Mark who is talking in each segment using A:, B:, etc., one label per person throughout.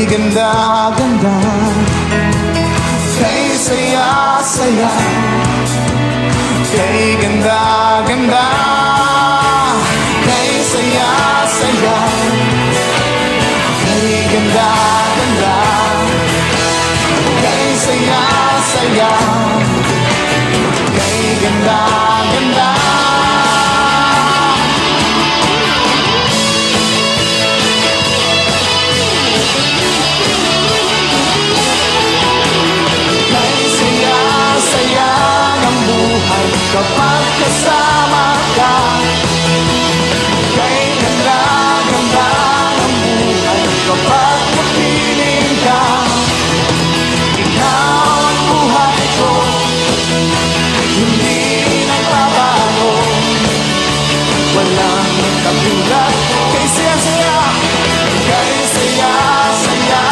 A: Kay ganda, ganda, kay saya, saya. Kay ganda, ganda, kay saya, saya. Kay ganda, ganda, kay saya, saya. Kay ganda, ganda. Kay saya, saya ng buhay kapag kasama ka. Kay ganda, ganda ng buhay kapag kapiling ka. Ikaw ang buhay ko, hindi nagbabago. Walang katulad. Kay saya, saya. Kay saya, saya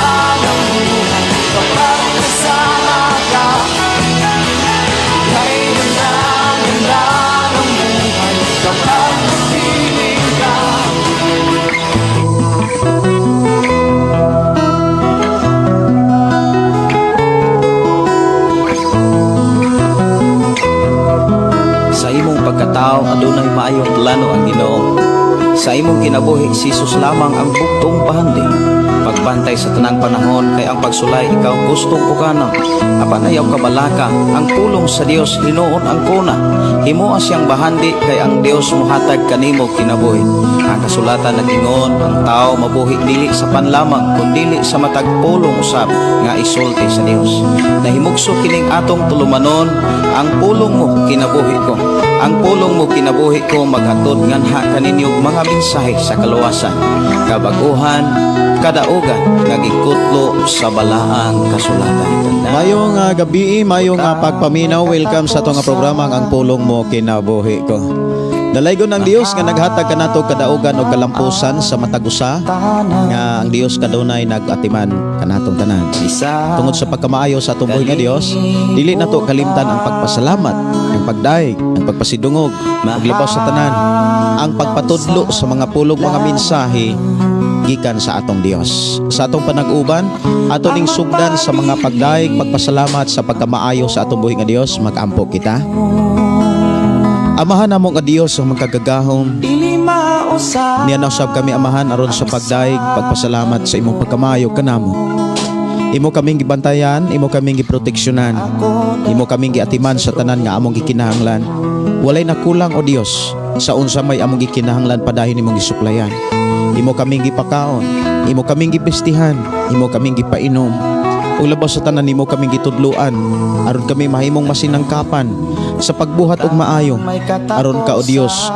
A: ng buhay kapag kasama ka. Kay ganda, ganda ng buhay kapag kapiling ka.
B: Sa imong pagkatao adunay maayong plano ang Ginoo. Sa imong kinabuhi si Jesus lamang ang bugtong bahandi. Pagbantay sa tanang panahon kay ang pagsulay ikaw gustong uganon. Apan ayaw kabalaka ang pulong sa Dios hinuon ang kuna. Himoa siyang bahandi kay ang Dios mohatag kanimo kinabuhi. Ang kasulatan nag-ingon ang tao mabuhi dili sa pan lamang kundili sa matag pulong usab nga isulti sa Dios. Nahimugso kining atong tulumanon, ang pulong mo kinabuhi ko. Ang pulong mo kinabuhi ko maghatod nganha kaninyo mga mensahe sa kaluwasan, kabaguhan, kadaugan nga gikutlo sa balaang kasulatan.
C: Mayong gabi, mayong pagpaminaw. Welcome sa atong nga programa ang Pulong Mo Kinabuhi Ko. Dalaygon ang Dios nga naghatag kanato kadaugan o kalampusan sa matag usa nga ang Dios kadunay nag-atiman kanatong tanan. Tungod sa pagkamaayo sa atong buhi nga Dios, dili nato kalimtan ang pagpasalamat, ang pagdaig, ang pagpasidungog, ug labaw sa tanan, ang pagpatudlo sa mga pulong, mga mensahe gikan sa atong Dios. Sa atong panag-uban, ato ning sugdan sa mga pagdaig, pagpasalamat sa pagkamaayo sa atong buhi nga Dios, mag-ampo kita. Amahan namo nga Dios ang magkagagahom. Niya usab kami, Amahan, aron sa pagdaig, pagpasalamat sa imong pagkamayo kanamo. Imo kaming gibantayan, imo kaming giproteksyonan, imo kaming giatiman sa tanan nga among gikinahanglan. Walay nakulang, o Dios, sa unsa may among gikinahanglan padayon imong gisuplayan. Imo kaming gipakaon, imo kaming gipistihan, imo kaming gipainom. Ug labaw sa tanan imo kaming gitudloan aron kami mahimong masinangkapan sa pagbuhat og maayo aron ka, o Dios,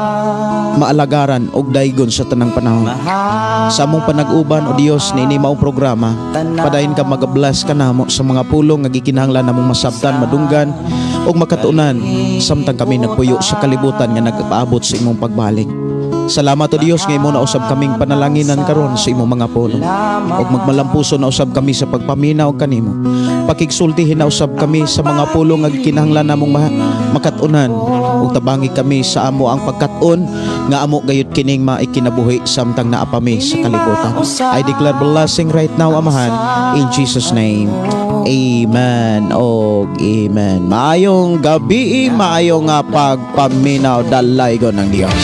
C: maalagaran og daygon sa tanang panahon. Sa among panag-uban, o Dios, niini maong programa, padayon ka mag-bless kanamo sa mga pulong nga gikinahanglan namong masabtan, madunggan ug makatunan samtang kami nagpuyo sa kalibutan nga nagpaabot sa imong pagbalik. Salamat, o Dios, nga imo na usab kaming panalanginan karon sa imong mga pulong. Ug magmalampuso na usab kami sa pagpaminaw kanimo. Pakigsultihin na usab kami sa mga pulong nga kinahanglan namong makat-unan ug tabangi kami sa amo ang pagkat-on nga amo gayud kining maikinabuhi samtang naa pa mi sa kalibutan. I declare blessing right now, Amahan, in Jesus' name. Amen og amen. Maayong gabi, maayong nga pagpaminaw, dalaygon ng Dios.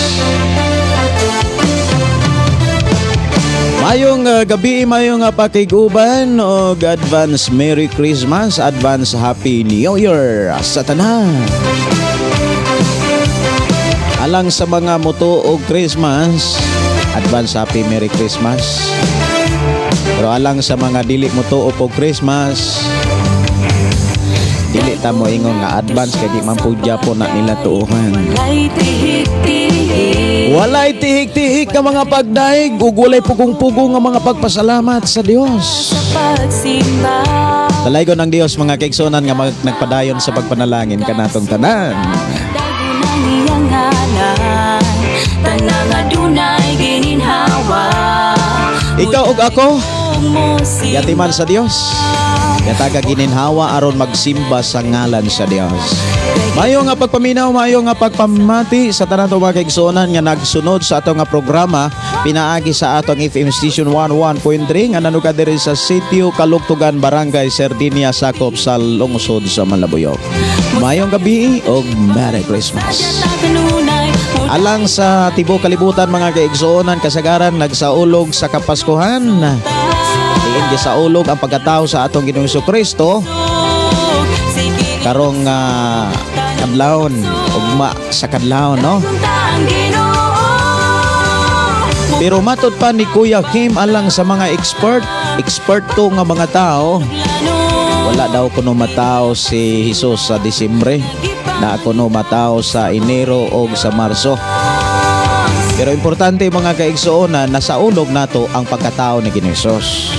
C: Mayong gabi, mayong pakiguban og advance Merry Christmas, advance Happy New Year sa tanan. Alang sa mga mutuo og Christmas, advance Happy Merry Christmas. Pero alang sa mga dili motuo og Christmas, dili ta mo ingon nga advance kay di man pud po na nila tuohan.
D: Walay tihik-tihik.
C: Walay tihik-tihik nga mga pagdaig ug walay pugong-pugong nga mga pagpasalamat sa Dios.
D: Sa pagsimba.
C: Dalaygon ang Dios, mga kaigsuonan nga nagpadayon sa pagpanalangin kanatong tanan.
D: Daygon ang iyang ngalan. Tanang adunay gininhawa.
C: Ikaw ug ako,
D: Mo
C: yatiman sa Dios. Yataga gininhawa aron magsimba sa ngalan sa Dios. Mayo nga pagpaminaw, mayo nga pagpamati sa tanan mga kaigsuonan nga nagsunod sa ato nga programa pinaagi sa atong FM station 11.3 nga nanuga diri sa Sitio Kalugtugan, Barangay Sardinia, sakop sa lungsod sa Malabuyok. Mayong gabi og Merry Christmas. Alang sa tibuok kalibutan, mga kaigsuonan, kasagaran nagsaulog sa Kapaskuhan. Diin gisaulog ang pagkatao sa atong Ginoong Kristo karong kadlawon, ugma sa kadlawon, no? Pero matod pa ni Kuya Kim, alang sa mga expert, eksperto nga mga tao, wala daw kuno matao si Jesus sa Disyembre, na kuno matao sa Enero o sa Marso. Pero importante, mga kaigsuonan, nasaulog nato ang pagkatao ni Ginoong Jesus.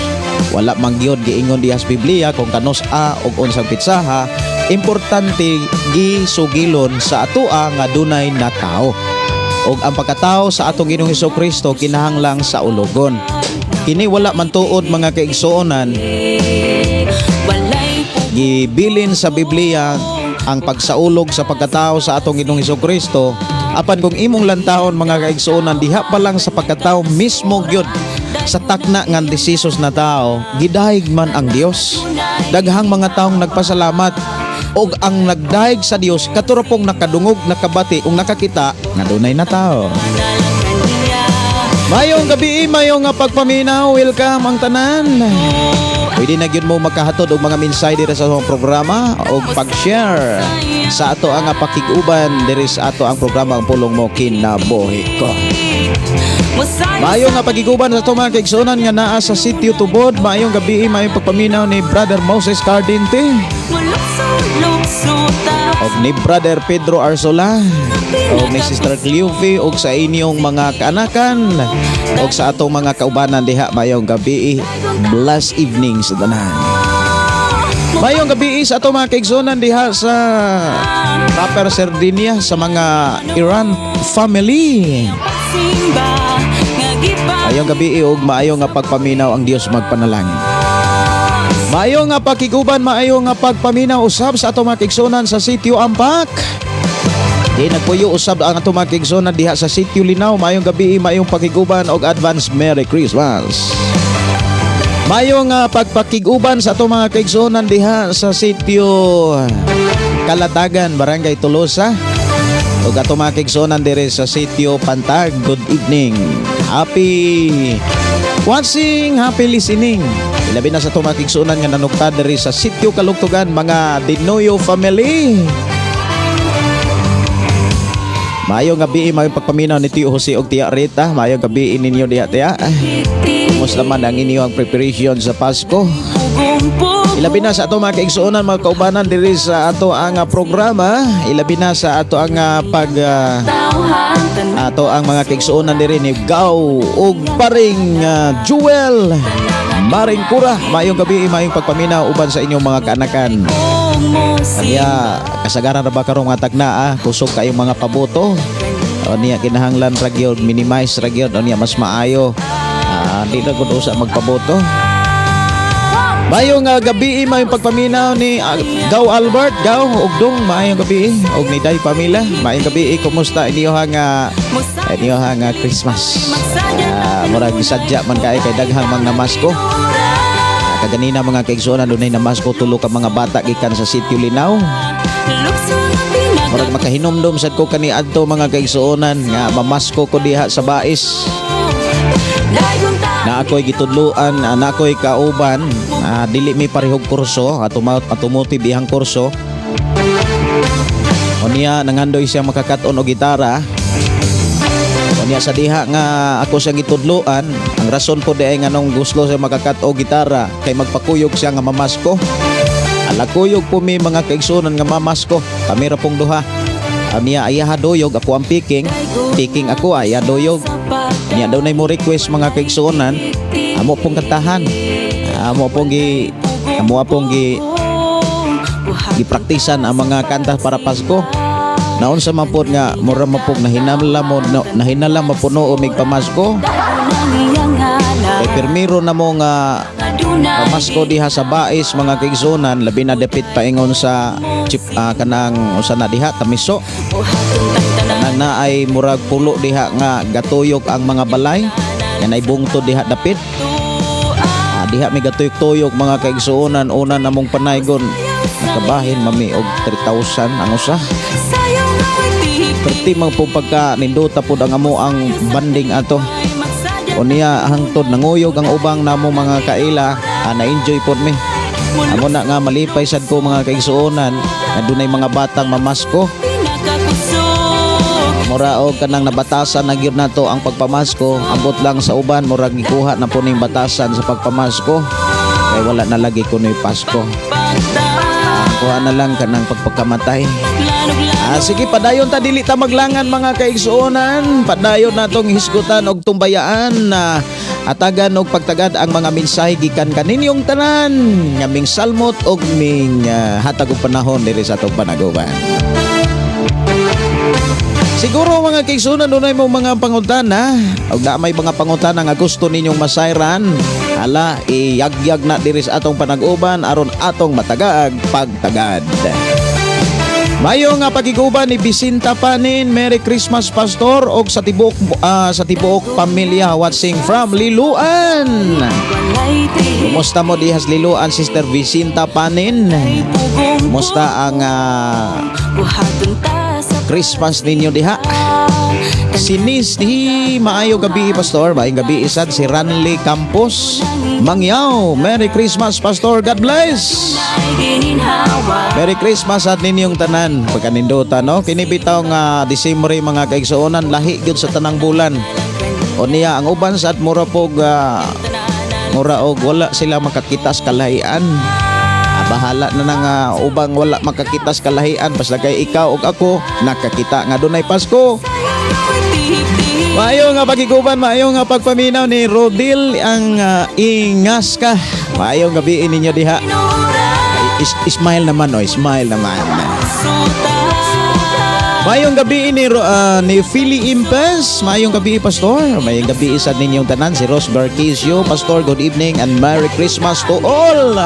C: Wala man gyud giingon diha sa Biblia kung kanus-a og unsang pitsaha, importante gisugilon sa atoa nga dunay natao. Og ang pagkatao sa atong Ginoong Hesus Kristo kinahanglang saulogon. Kini wala man tuod, mga kaigsuonan, gibilin sa Biblia ang pagsaulog sa pagkatao sa atong Ginoong Hesus Kristo. Apan kung imong lantawon, mga kaigsuonan, diha pa lang sa pagkatao mismo gyud, sa takna nga ni Jesus natao, gidayeg man ang Dios. Daghang mga taong nagpasalamat og ang nagdayeg sa Dios kato ra pong nakadungog, nakabati ug nakakita nga dunay natao. Mayong gabi, mayong nga pagpaminaw, welcome ang tanan. Pwede na gyud mo makahatod og mga mensahe diri sa atong programa o pag-share sa ato ang pakig-uban diri sa ato ang programa, Ang Pulong Mo Kinabuhi Ko. Maayong nga pagiguban sa ato mga kaigsuonan nga naa sa Sitio Tubod. Maayong gabi, maayong pagpaminaw ni Brother Moses Cardinte og ni Brother Pedro Arzola og ni Sister Cleofe og sa inyong mga kaanakan og sa atong mga kaubanan diha. Maayong gabi, blessed evening sa tanan. Maayong gabi sa atong mga kaigsuonan diha sa Upper Sardinia, sa mga Iran family. Maayong gabi ug maayo nga pagpaminaw, ang Dios magpanalangin. Maayo nga pakiguban, maayo nga pagpaminaw usab sa atong mga kaigsuonan sa Sitio Ampak. Di nagpuyo usab ang atong mga kaigsuonan diha sa Sitio Linaw. Maayong gabi, maayong pakiguban og advance Merry Christmas. Maayo nga pagpakiguban sa atong mga kaigsuonan diha sa Sitio Kalatagan, Barangay Tolosa. Ug atong mga kaigsuonan diri sa Sitio Pantag, good evening. Happy watching, happy listening. Ilabi na sa atong mga kaigsuonan nga nanugtad diri sa Sitio Kalugtugan, mga Dinoyo family. Maayong gabi, maayong pagpaminaw ni Tio Jose og Tia Rita. Maayong gabi ninyo diha, Tia. Kumusta man ang inyong preparation sa Pasko? Ilabi na sa ato mga kaigsuonan, mga kaubanan diri sa ato ang programa, ilabi na sa ato ang pag ato ang mga kaigsuonan diri ni Gaw ug paring Jewel Maring Kura. Maayong gabi, maayong pagpaminaw uban sa inyong mga kaanakan. Kanya kasagaran ra ba karong nga tagna kusog kayong mga paboto. O niya kinahanglan ra gyud minimize ra gyud o niya mas maayo. Di na gud usa magpaboto. Maayong gabi, maayong pagpaminaw ni Gaw Albert, Gaw Ugdong, maayong gabi og ni Day Pamela. Maayong gabi, kumusta inyo nga Christmas? Murag sadya man kay kay daghang mga namasko. Kaganina, mga kaigsuonan, dunay namasko tulo ka mga bata gikan sa Sitio Linaw. Murag makahinumdum sad ko kani adto, mga kaigsuonan, nga mamasko ko diha sa Bais. Na ako'y gitudluan, na ako'y kauban, dili mi parehog kurso, automotive iyang kurso. Unya nangandoy siya makakat-on og gitara. Unya sa diha nga ako siyang gitudluan, ang rason po di ay nganong gusto siya makakat og gitara kay magpakuyog siya nga mamasko. Alakuyog po mi, mga kaigsuonan, nga mamasko. Kami ra pong duha. Niya ayaha duyog, ako ang picking. Picking ako, aya duyog. Niya daw na mo request, mga kaigsuonan, amo pong kantahan. Amo pong gipraktisan ang mga kanta para Pasko. Naunsa man pod nga mura man pong nahinala mo no, nahinala mapuno og pamasko. Kay pirmiro na mo nga
D: Adunay
C: Pamasko diha sa Bais, mga kaigsunan, labi na dapit paingon sa chip, kanang usa na diha, Tamiso.
D: Buhaton tang tanan.
C: Kanang naay murag pulo diha nga gatuyok ang mga balay. Yan ay bungtod diha dapit. Diha may gatuyok-tuyok, mga kaigsuonan. Una namong panaygon, nakabahin mami og 3,000 ang usa.
D: Sayaw nga way tihik.
C: Perti man po pagka nindota pod ang amo ang banding ato. Unya hangtod nanguyog ang ubang namo mga kaila, na-enjoy pod mi. Amo na nga malipay sad ko, mga kaigsuonan, na dunay mga batang mamasko.
D: Pinakakusog.
C: Mura og kanang nabatasan na gyud nato ang pagpamasko. Ambot lang sa uban, murag gikuha na po ning batasan sa pagpamasko. Kay wala na lagi kuno'y Pasko.
D: Pagta
C: Kuha na lang kanang pagpagkamatay.
D: Lanog-lanog.
C: Sige, padayon ta, dili ta maglangan, mga kaigsuonan. Padayon natong hisgutan og tumbayaan na atagan og pagtagad ang mga mensahe gikan kaninyong tanan nga ming salmot og ming hatag og panahon diri sa atong panaguban. Siguro, mga kaigsuonan, dunay mo mga pangutana og na may mga pangutana nga gusto ninyong masayran, hala, iyagyag na diri sa atong panag-uban aron atong matagaag pagtagad. Mayo nga pagiguban ni Bisinta Panin. Merry Christmas, Pastor, og sa tibuok pamilya watching from Liloan.
D: Walay tihik.
C: Kumusta mo dihas Liloan, Sister Visinta Panin?
D: Pugong.
C: Kumusta ang
D: Buhaton ta sa
C: Christmas ninyo diha? Sinis di maayo gabi, Pastor, maayong gabi isad si Ranley Campos. Mangyaw, Merry Christmas, Pastor. God bless.
D: Gininhawa.
C: Merry Christmas at ninyong tanan. Pagkanindota, no? Kini bitaw nga Disyembre, mga kaigsuonan, lahi gyud sa tanang bulan. O niya ang uban sa at mura pog mura og wala sila makakita sa kalahian. Bahala na nga ubang wala makakita sa kalahian, basta kay ikaw ug ako nakakita nga dunay Pasko.
D: Tihik-tihik.
C: Maayo nga pagiguban, maayo nga pagpaminaw ni Rodil ang ingas ka. Maayong gabi ninyo diha. Smile naman, oh, smile naman.
D: Suta.
C: Maayong gabi ni Philly Impes. Maayong gabi, Pastor. Maayong gabi sa ninyong tanan si Rose Barquisio. Pastor, good evening and Merry Christmas to all.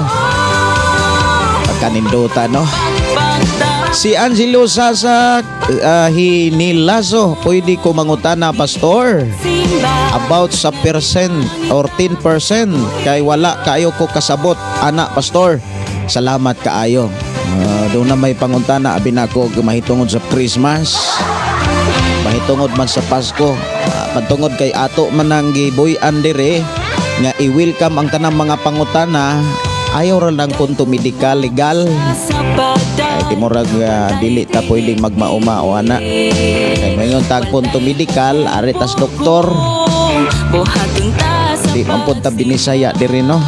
C: Pagkanindota, no?
D: Pagta
C: Si Angelo Sasa Hinilazo, pwede ko mangutana, Pastor,
D: Simba.
C: About sa percent or 10% kay wala kaayo ko kasabot ana, Pastor. Salamat kaayo. Doon na may pangutana abi nako mahitungod sa Christmas, mahitungod man sa Pasko. Pantungod kay ato man ang gibuy-an dire nga i-welcome ang tanang mga pangutana, ayaw ra lang punto medical legal.
D: Sa pagda
C: Ay timurag dili ta pwedeng magmauma o ana. Kay ngayon tag punto medical, ari tas doktor.
D: Buhaton ta sa
C: Di man pud ta Binisaya diri, no?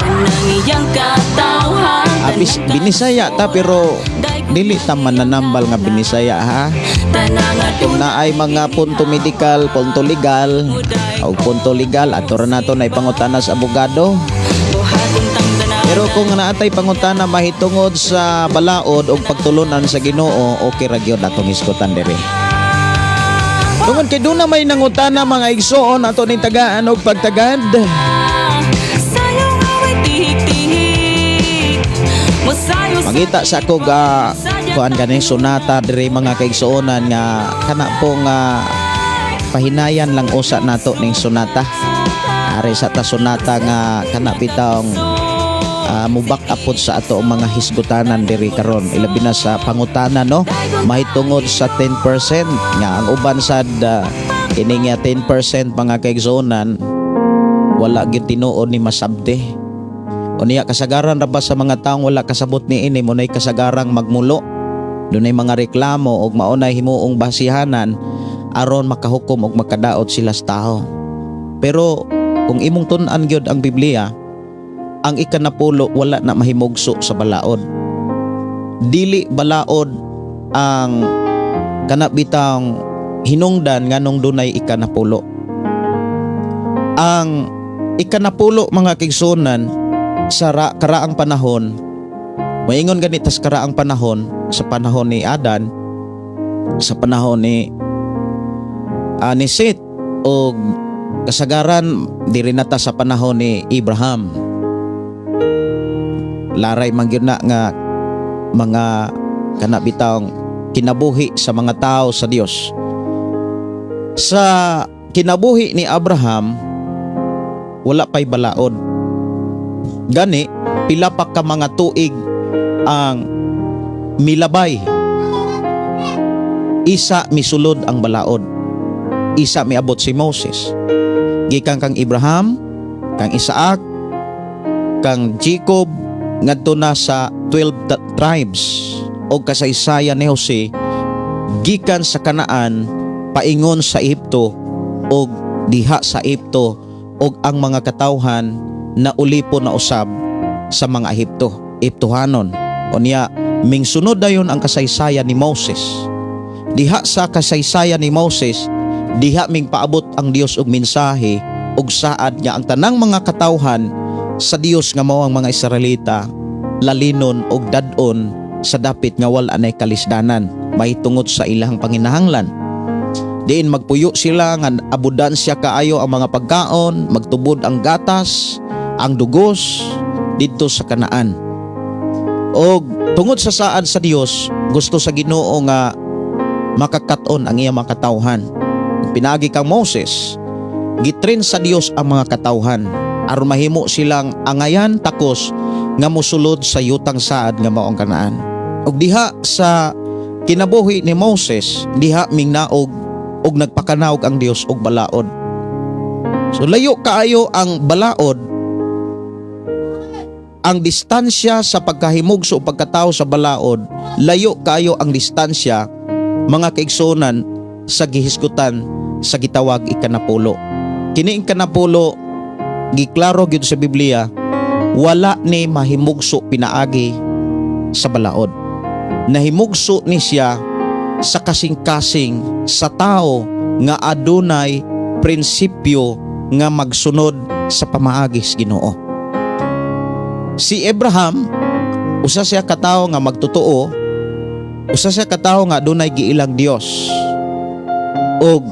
D: Tanang iyang katawhan.
C: Abis Binisaya ta pero dili ta mananambal nga Binisaya, ha.
D: Tanang
C: Kung naay mga punto medical, punto legal, o punto legal, ato ra nato na ipangutana sa abogado.
D: Buhaton tang tanan.
C: Pero kung naatay pangutana mahitungod sa balaod o pagtulunan sa Ginoo, okay ra gyud atong hisgutan diri. Tungod kay doon na may nangutana, mga igsoon, ato ning tagaan og pagtagad.
D: Sayaw nga way tihik-tihik. Mosayo.
C: Mangita sa ako ga kuan gani sonata diri, mga kaigsuonan, nga kana pong pahinayan lang usa nato ning sonata. Ari sa ta sonata nga kana bitawng mubak apod sa ato ang mga hisgutanan diri karon, ilabi na sa pangutana, no, mahitungod sa 10% nga ang uban sad kini nga 10%, mga kaigsuonan, wala gyud tinuod ni masabte. Unya kasagaran ra ba sa mga taong wala kasabot niini mo nay kasagarang magmulo. Dunay mga reklamo og maunay himuong basihanan aron makahukom og makadaot sila sa tao. Pero kung imong tun-an gyud ang Biblia, ang ikanapulo wala na mahimugso sa balaod. Dili balaod ang kana bitang hinungdan nganong dunay ikanapulo. Ang ikanapulo, mga kaigsuonan, sa karaang panahon, maingon ganit tas karaang panahon, sa panahon ni Adan, sa panahon ni Seth o kasagaran diri na ta sa panahon ni Abraham. Laray man gyud na nga mga kana bitawng kinabuhi sa mga tao sa Dios. Sa kinabuhi ni Abraham, wala pay balaod. Gani pila pa ka mga tuig ang milabay isa misulod ang balaod, isa miabot si Moses. Gikan kang Abraham, kang Isaac, kang Jacob, ngadto na sa 12 tribes o kasaysayan ni Jose gikan sa Kanaan paingon sa Ehipto og diha sa Ehipto og ang mga katawhan na ulipon na usab sa mga Ehipto, Ehiptohanon. Unya mingsunod dayon ang kasaysayan ni Moses. Diha sa kasaysayan ni Moses, diha ming paabot ang Dios og mensahe og saad nga ang tanang mga katawhan sa Dios nga mao ang mga Israelita lalinon og dad-on sa dapit nga wala nay kalisdanan mahitungod sa ilang panginahanglan. Diin magpuyo sila nga abundansya kaayo ang mga pagkaon, magtubod ang gatas, ang dugos didto sa Kanaan. Og tungod sa saad sa Dios, gusto sa Ginoo nga makakat-on ang iyang mga katawhan. Pinaagi kang Moses, gitrain sa Dios ang mga katawhan aron mahimo silang angayan takos nga mosulod sa yutang saad nga mao ang Kanaan. Og diha sa kinabuhi ni Moses, diha mingnaog og nagpakanaog ang Dios og balaod. So layo kaayo ang balaod, ang distansya sa pagkahimugso o pagkatao sa balaod, layo kaayo ang distansya, mga kaigsunan, sa gihisgutan sa gitawag ikanapulo. Kini ikanapulo, giklaro gyud sa Biblia, wala ni mahimugso pinaagi sa balaod. Nahimugso ni siya sa kasing-kasing sa tao nga adunay prinsipyo nga magsunod sa pamaagi sa Ginoo. Si Abraham, usa siya katawo nga magtotoo, usa siya katawo nga adunay giilang Dios. Og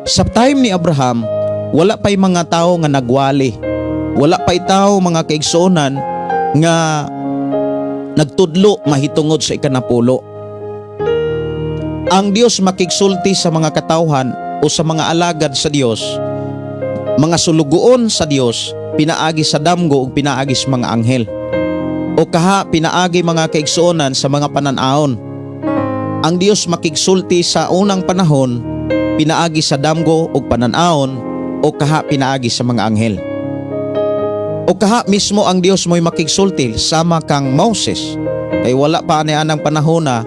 C: sa time ni Abraham, wala pa'y mga tao nga nagwali. Wala pa'y tao, mga kaigsuonan, nga nagtudlo mahitungod sa ikanapulo. Ang Dios makigsulti sa mga katawhan o sa mga alagad sa Dios, mga sulugoon sa Dios, pinaagi sa damgo ug pinaagi sa mga anghel. O kaha pinaagi, mga kaigsuonan, sa mga panan-awon. Ang Dios makigsulti sa unang panahon pinaagi sa damgo ug panan-awon o kaha pinaagi sa mga anghel. O kaha mismo ang Dios mo'y makigsulti sama kang Moses. Kay wala pa ani anang panahon na,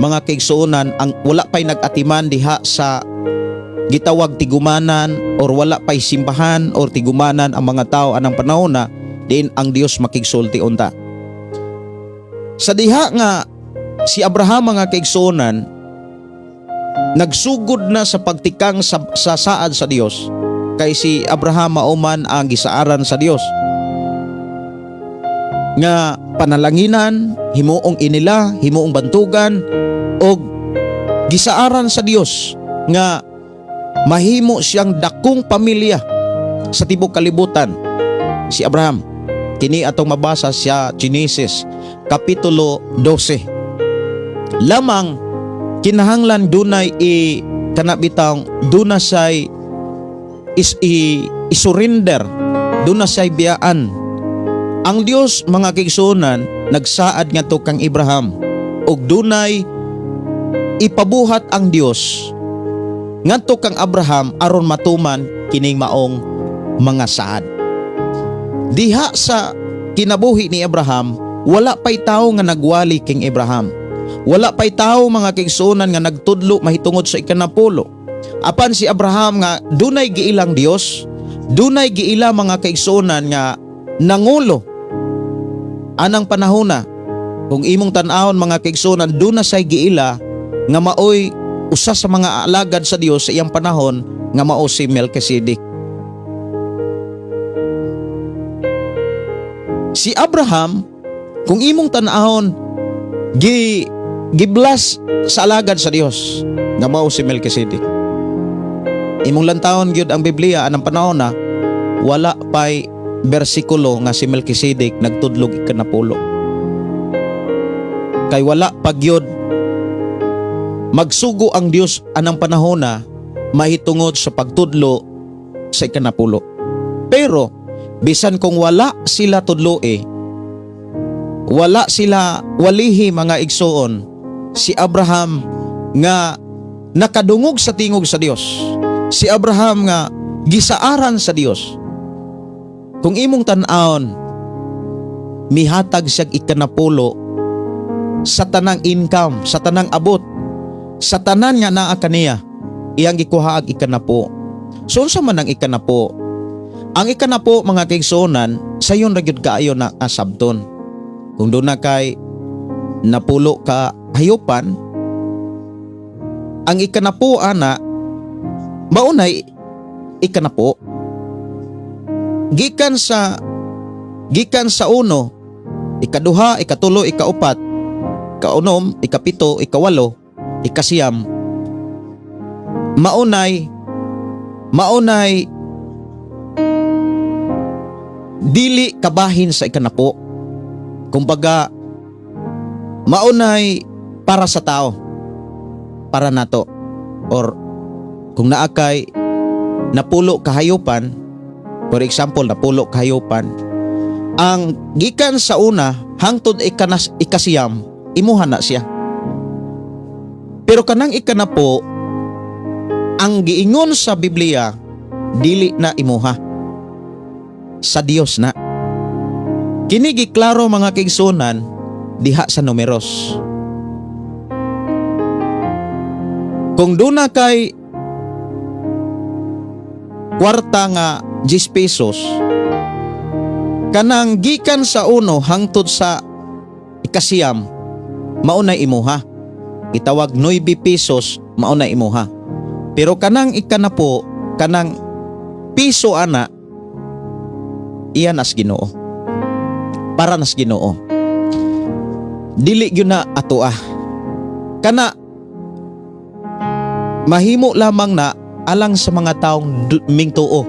C: mga kaigsuonan, ang wala pa'y nag-atiman diha sa gitawag tigumanan or wala pa'y simbahan or tigumanan ang mga tao anang panahon na diin ang Dios makigsulti unta. Sa diha nga si Abraham, mga kaigsuonan, nagsugod na sa pagtikang sa saad sa Dios, kay si Abraham mao man ang gisaaran sa Dios nga panalanginan, himuong inila, himuong bantugan og gisaaran sa Dios nga mahimo siyang dakong pamilya sa tibok kalibutan si Abraham. Kini atong mabasa sa Genesis kapitulo 12. Lamang kinahanglan dunay i kana bitawng duna say is i, isurrender, duna say biyaan. Ang Dios, mga kaigsuonan, nagsaad ngadto kang Abraham ug dunay ipabuhat ang Dios ngadto kang Abraham aron matuman kining maong mga saad. Diha sa kinabuhi ni Abraham, wala pa'y tao nga nagwali king Abraham. Wala pa'y tao, mga kaigsuonan, nga nagtudlo mahitungod sa ikanapulo. Apan si Abraham nga dunay giilang Dios, dunay giila, mga kaigsuonan, nga nangulo anang panahona. Kung imong tan-awon, mga kaigsuonan, duna say giila nga maoy usa sa mga alagad sa Dios sa iyang panahon nga mao si Melchizedek. Si Abraham, kung imong tan-awon, giblas sa alagad sa Dios nga mao si Melchizedek. Imong lantawon gyud ang Biblia anang panahon na wala pay bersikulo nga si Melchizedek nagtudlog ikanapulo. Kay wala pa gyod magsugo ang Dios anang panahona mahitungod sa pagtudlo sa ikanapulo. Pero bisan kung wala sila tudloe, wala sila walihi, mga igsoon, si Abraham nga nakadungog sa tingog sa Dios. Si Abraham nga gisaaran sa Dios. Kung imong tan-awon, mihatag siyag ikanapulo sa tanang income, sa tanang abot, sa tanan nga naa kaniya, iyang gikuha ang ikanapo. So unsa man ang ikanapo? Ang ikanapo, mga kaigsuonan, sayon ra gyud kaayo na asabton. Kung duna kay 10 ka hayupan, ang ikanapo ana maunay ikanapo. Gikan sa uno, ikaduha, ikatulo, ikaupat, ikaunom, ikapito, ikawalo, ikasiyam, maunay dili kabahin sa ikanapo. Kumbaga, maunay para sa tao, para nato. Or kung naa kay 10 kahayupan, for example, 10 kahayupan, ang gikan sa una hangtod ikasiyam, imuha na siya. Pero kanang ikanapo, ang giingon sa Biblia, dili na imuha. Sa Dios na. Kini giklaro, mga kaigsuonan, diha sa Numeros. Kung duna kay kwarta nga 10 pesos, kanang gikan sa uno hangtod sa ikasiyam, maunay imuha. Gitawag 9 pesos, maunay imuha. Pero kanang ikanapo, kanang piso ana, iya nas Ginoo. Para nas Ginoo. Dili gyud na atoa. Kana mahimo lamang na alang sa mga taong mingtuo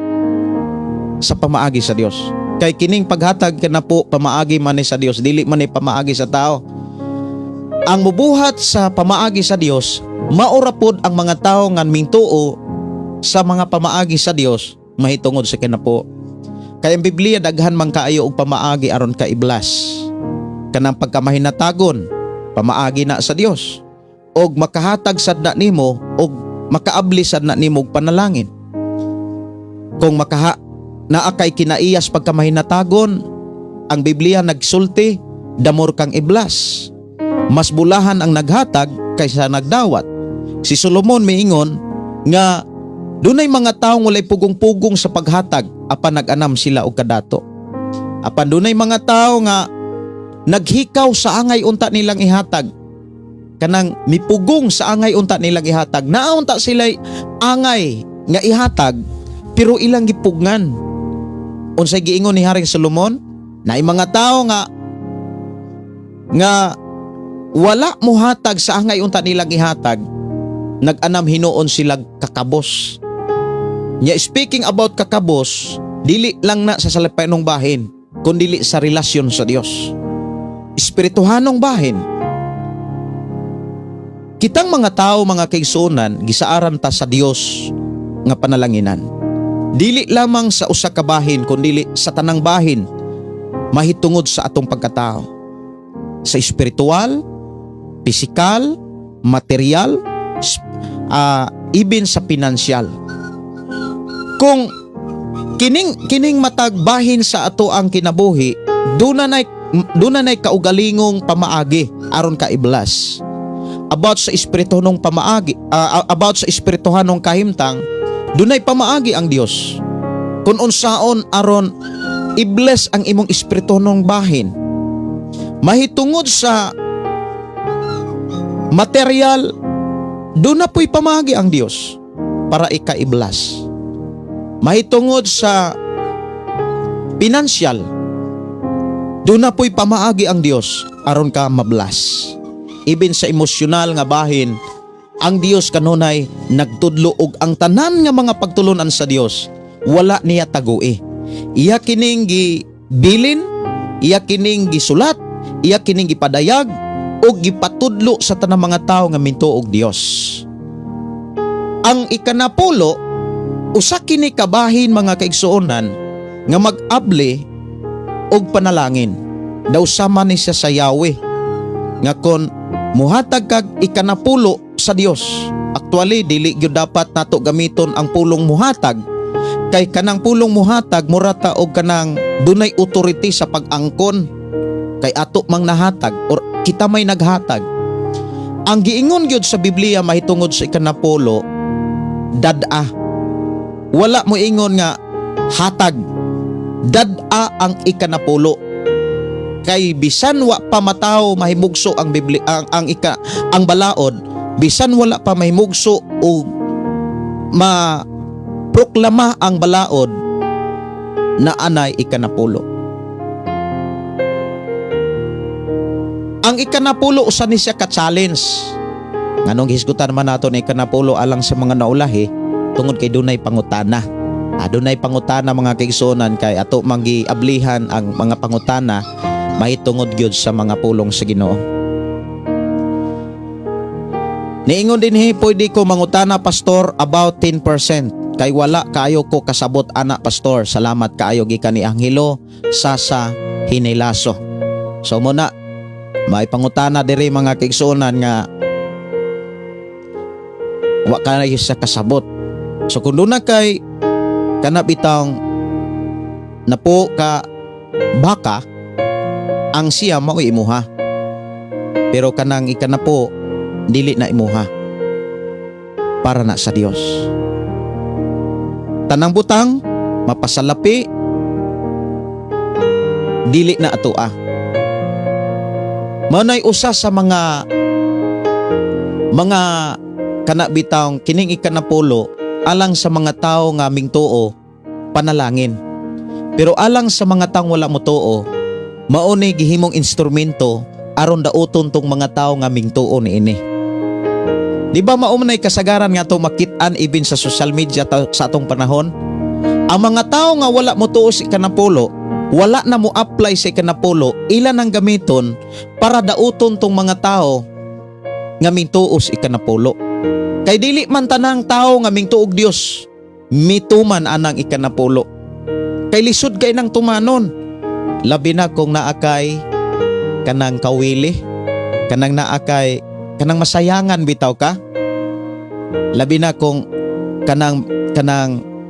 C: sa pamaagi sa Dios. Kay kining paghatag kanapo, pamaagi man ni sa Dios, dili man ni pamaagi sa tao. Ang mubuhat sa pamaagi sa Dios, maura pod ang mga tao nga mingtuo sa mga pamaagi sa Dios mahitungod sa kinapo. Kay ang Biblia daghan man kaayo og pamaagi aron ka i-bless. Kanang pagkamahinatagon, pamaagi na sa Dios. Og makahatag sad na nimo og makaabli sad na nimo og panalangin. Kung makaha naa kay kinaiyas pagkamahinatagon, ang Biblia nagsulti, damor kang i-bless. Mas bulahan ang naghatag kaysa nagdawat. Si Solomon miingon nga dunay mga taong walay pugong-pugong sa paghatag apan nag-anam sila og kadato. Apan dunay mga tao nga naghikaw sa angay unta nilang ihatag. Kanang mipugong sa angay unta nilang ihatag. Naa unta sila angay nga ihatag pero ilang gipugngan. Unsay giingon ni Haring Solomon? Naay mga tao nga nga wala muhatag sa angay unta nilang ihatag, nag-anam hinuon sila kakabos. Nya speaking about kakabos, dili lang na sa salipayonong bahin, kundili sa relasyon sa Dios. Espirituhanong bahin. Kitang mga tao, mga kaigsuonan, gisaaran ta sa Dios nga panalanginan. Dili lamang sa usa ka bahin, kundili sa tanang bahin mahitungod sa atong pagkatao. Sa espiritual, pisikal, material, even sa pinansyal. Kung kining kining matag bahin sa ato ang kinabuhi, duna nay kaugalingong pamaagi aron ka i-bless. About sa espirituhanong pamaagi, about sa espirituhanong kahimtang, dunay pamaagi ang Dios. Kung unsaon aron i-bless ang imong espirituhanong bahin. Mahitungod sa material, duna po'y pamaagi ang Dios para ika-i-bless. Mahitungod sa pinansyal, duna po'y pamaagi ang Dios aron ka ma-bless. Even sa emosyonal nga bahin, ang Dios kanunay nagtudlo og ang tanan nga mga pagtulunan sa Dios wala niya tagui. Iya kining gibilin, iya kining gisulat, iya kining gipadayag ug gipatudlo sa tanang mga tawo nga mintuo og Dios. Ang ikanapulo, usa kini kabahin, mga kaigsuonan, nga mag-abli og panalangin. Daw sama ni siya sa Yahweh nga kon muhatag kag ikanapulo sa Dios. Actually, dili gyud dapat nato gamiton ang pulong "muhatag" kay kanang pulong "muhatag" murata og kanang dunay authority sa pag-angkon kay ato mang nahatag or kita may naghatag. Ang giingon gyud sa Biblia mahitungod sa ikanapulo, dad-a. Wala mo ingon nga hatag. Dad-a ang ikanapulo. Kay bisan wa pa matawo mahimugso ang Biblia, ang balaod, bisan wala pa mahimugso o ma proklama ang balaod, na anay ikanapulo. Ang ikanapulo, usa ni siya ka challenge. Nganong hisgutan man nato ni ikanapulo alang sa mga naulahi? Tungod kay dunay pangutana. Adunay pangutana, mga kaigsuonan, kay ato manggiablihan ang mga pangutana mahitungod gyud sa mga pulong sa Ginoo. Niingon dinhi, "Pwede ko mangutana, pastor, about 10% kay wala kaayo ko kasabot ana, pastor. Salamat kaayo," gikan ni Angelo Sasa Hinilaso. So muna may pangutana diri, mga kaigsuonan, nga wa kaayo sa kasabot. So kung duna kay kana bitang napo ka baka, ang siya mao imuha. Pero kanang ikanapo, dili na imuha. Para na sa Dios. Tanang butang mapasalapi, dili na atoa. Mao nay usa sa mga kana bitawng kining ikanapulo, alang sa mga tao nga mingtuo, panalangin. Pero alang sa mga taong wala motuo, mao ni gihimong instrumento aron dauton tong mga tao nga mingtuo niini. Di ba mao man nay kasagaran nga to makit-an even sa social media sa atong panahon? Ang mga tao nga wala motuo sa ikanapulo, wala na mo apply sa ikanapulo, ila nang gamiton para dauton tong mga tao nga mingtuo sa ikanapulo. Kay dili man tanang tao nga mingtuog Dios mituman anang ikanapulo. Kay lisod kay nang tumanon. Labi na kung naa kay kanang kawili, kanang naa kay kanang masayangan bitaw ka. Labi na kung kanang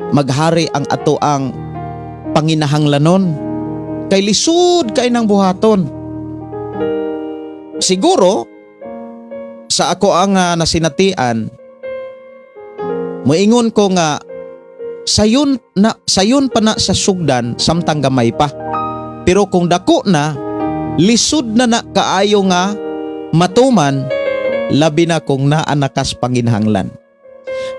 C: maghari ang ato ang panginahanglanon. Kay lisod kay nang buhaton. Siguro sa ako ang nasinatian, moingon ko nga sayon na sayon pa na sa sugdan samtang gamay pa. Pero kung dako na, lisod na na kaayo nga matuman, labi na kung naa na kas panginahanglan.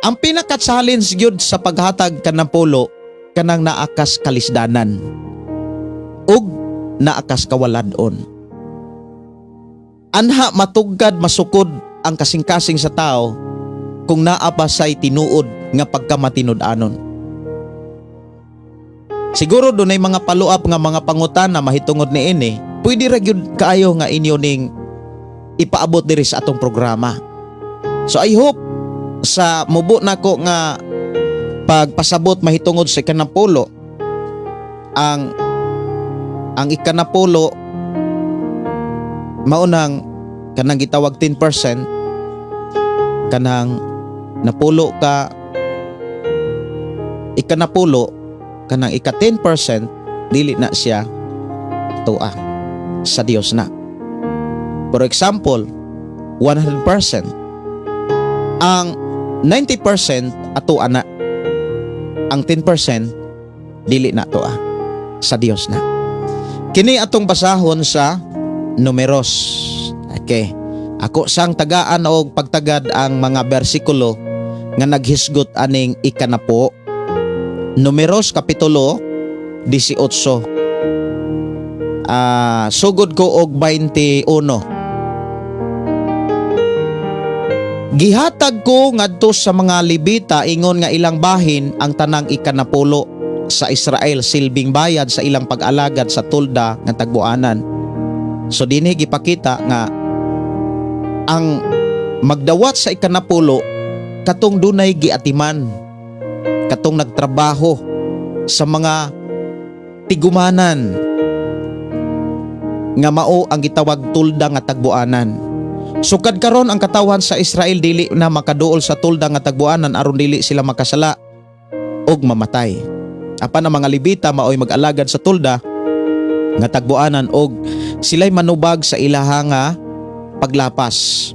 C: Ang pinaka-challenge gyud sa paghatag kanapulo, kanang naa kas kalisdanan ug naa kas kawaladon. Anha matugkad, masukod ang kasing-kasing sa tao kung naa pa say tinuod nga pagkamatinud-anon. Siguro dunay mga follow-up nga mga pangutana mahitungod niini, pwede ra gyud kaayo nga inyo ning ipaabot diri sa atong programa. So I hope sa mubo nako nga pagpasabot mahitungod sa ikanapulo, ang ikanapulo mao nang kanang gitawag 10%, kanang napulo ka ikanapulo, kanang ika 10%, dili na siya atoa, sa Dios na. For example, 100%, ang 90% atoa na, ang 10% dili na atoa, sa Dios na. Kini atong basahon sa Numeros. Okay, ako sang tagaan og pagtagad ang mga bersikulo nga naghisgot aning ikanapo. Numeros kapitulo 18. Sugod ko og 21. "Gihatag ko ngadto sa mga Levita ingon nga ilang bahin ang tanang ikanapulo. sa Israel silbing bayad sa ilang pag-alagad sa tolda nga tagbuanan. So dinhi gipakita nga ang magdawat sa ikanapulo katong dunay giatiman, katong nagtrabaho sa mga tigumanan nga mao ang gitawag tulda nga tagbuanan. Sukad karon, ang katawhan sa Israel dili na makaduol sa tulda nga tagbuanan aron dili sila makasala og mamatay. Apan ang mga Levita maoy mag-alagad sa tulda nga tagbuanan og sila'y manubag sa ilaha nga paglapas.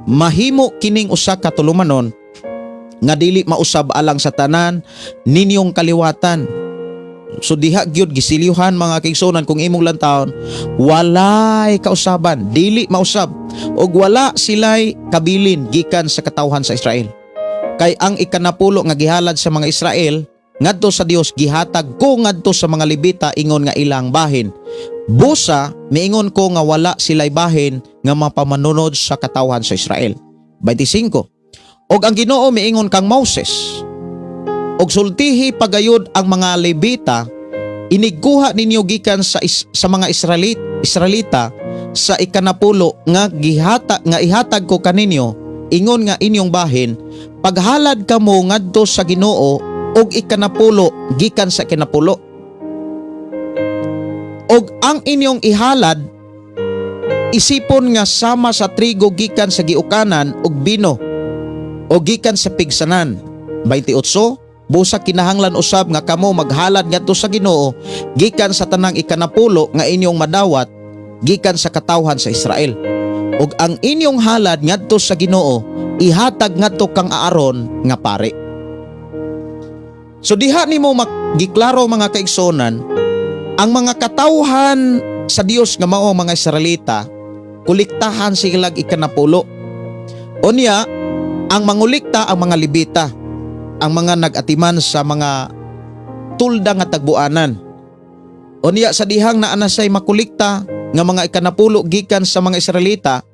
C: Mahimo kining usa ka tulumanon nga dili mausab alang sa tanan ninyong kaliwatan. So diha gyud gisilyuhan, mga kaigsuonan, kung imong lantawon, walay kausaban, dili mausab ug wala sila'y kabilin gikan sa katawhan sa Israel. Kay ang ikanapulo nga gihalad sa mga Israel ngadto sa Dios, gihatag ko ngadto sa mga Levita ingon nga ilang bahin. Busa miingon ko nga wala sila'y bahin nga mapamanunod sa katawhan sa Israel. 25. Og ang Ginoo miingon kang Moses, "Og sultihi pagayod ang mga Levita, inigkuha ninyo gikan sa mga Israelita sa ikanapulo nga gihata nga ihatag ko kaninyo ingon nga inyong bahin, paghalad kamo ngadto sa Ginoo og ikanapulo gikan sa ikanapulo. Og ang inyong ihalad isipon nga sama sa trigo gikan sa giukanan ug bino o gikan sa pigsanan." 28. Busa kinahanglan usab nga kamo maghalad ngadto sa Ginoo gikan sa tanang ikanapulo nga inyong madawat gikan sa katawhan sa Israel. Ug ang inyong halad ngadto sa Ginoo ihatag ngadto kang Aaron nga pari. So diha nimo giklaro, mga kaigsonan, ang mga katawhan sa Dios nga mao ang mga Israelita, kuliktahan silag ikanapulo. Unya, ang mangulikta ang mga Levita, ang mga nag-atiman sa mga tulda nga tagbuanan. Unya sa dihang naa na siya'y makulikta nga mga ikanapulo gikan sa mga Israelita,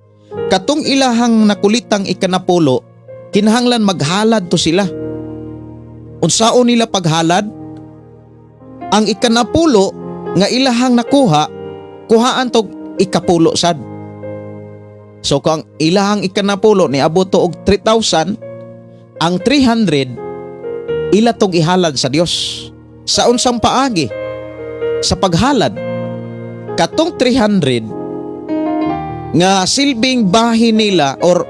C: katong ilahang nakuliktang ikanapulo, kinahanglan maghalad to sila. Unsaon nila paghalad? Ang ikanapulo nga ilahang nakuha, kuhaan tog ikapulo sad. So kung ang ilahang ikanapulo niabot to og 3,000, ang 300 ila tog ihalad sa Dios. Sa unsang paagi? Sa paghalad. Katong 300 nga silbing bahin nila or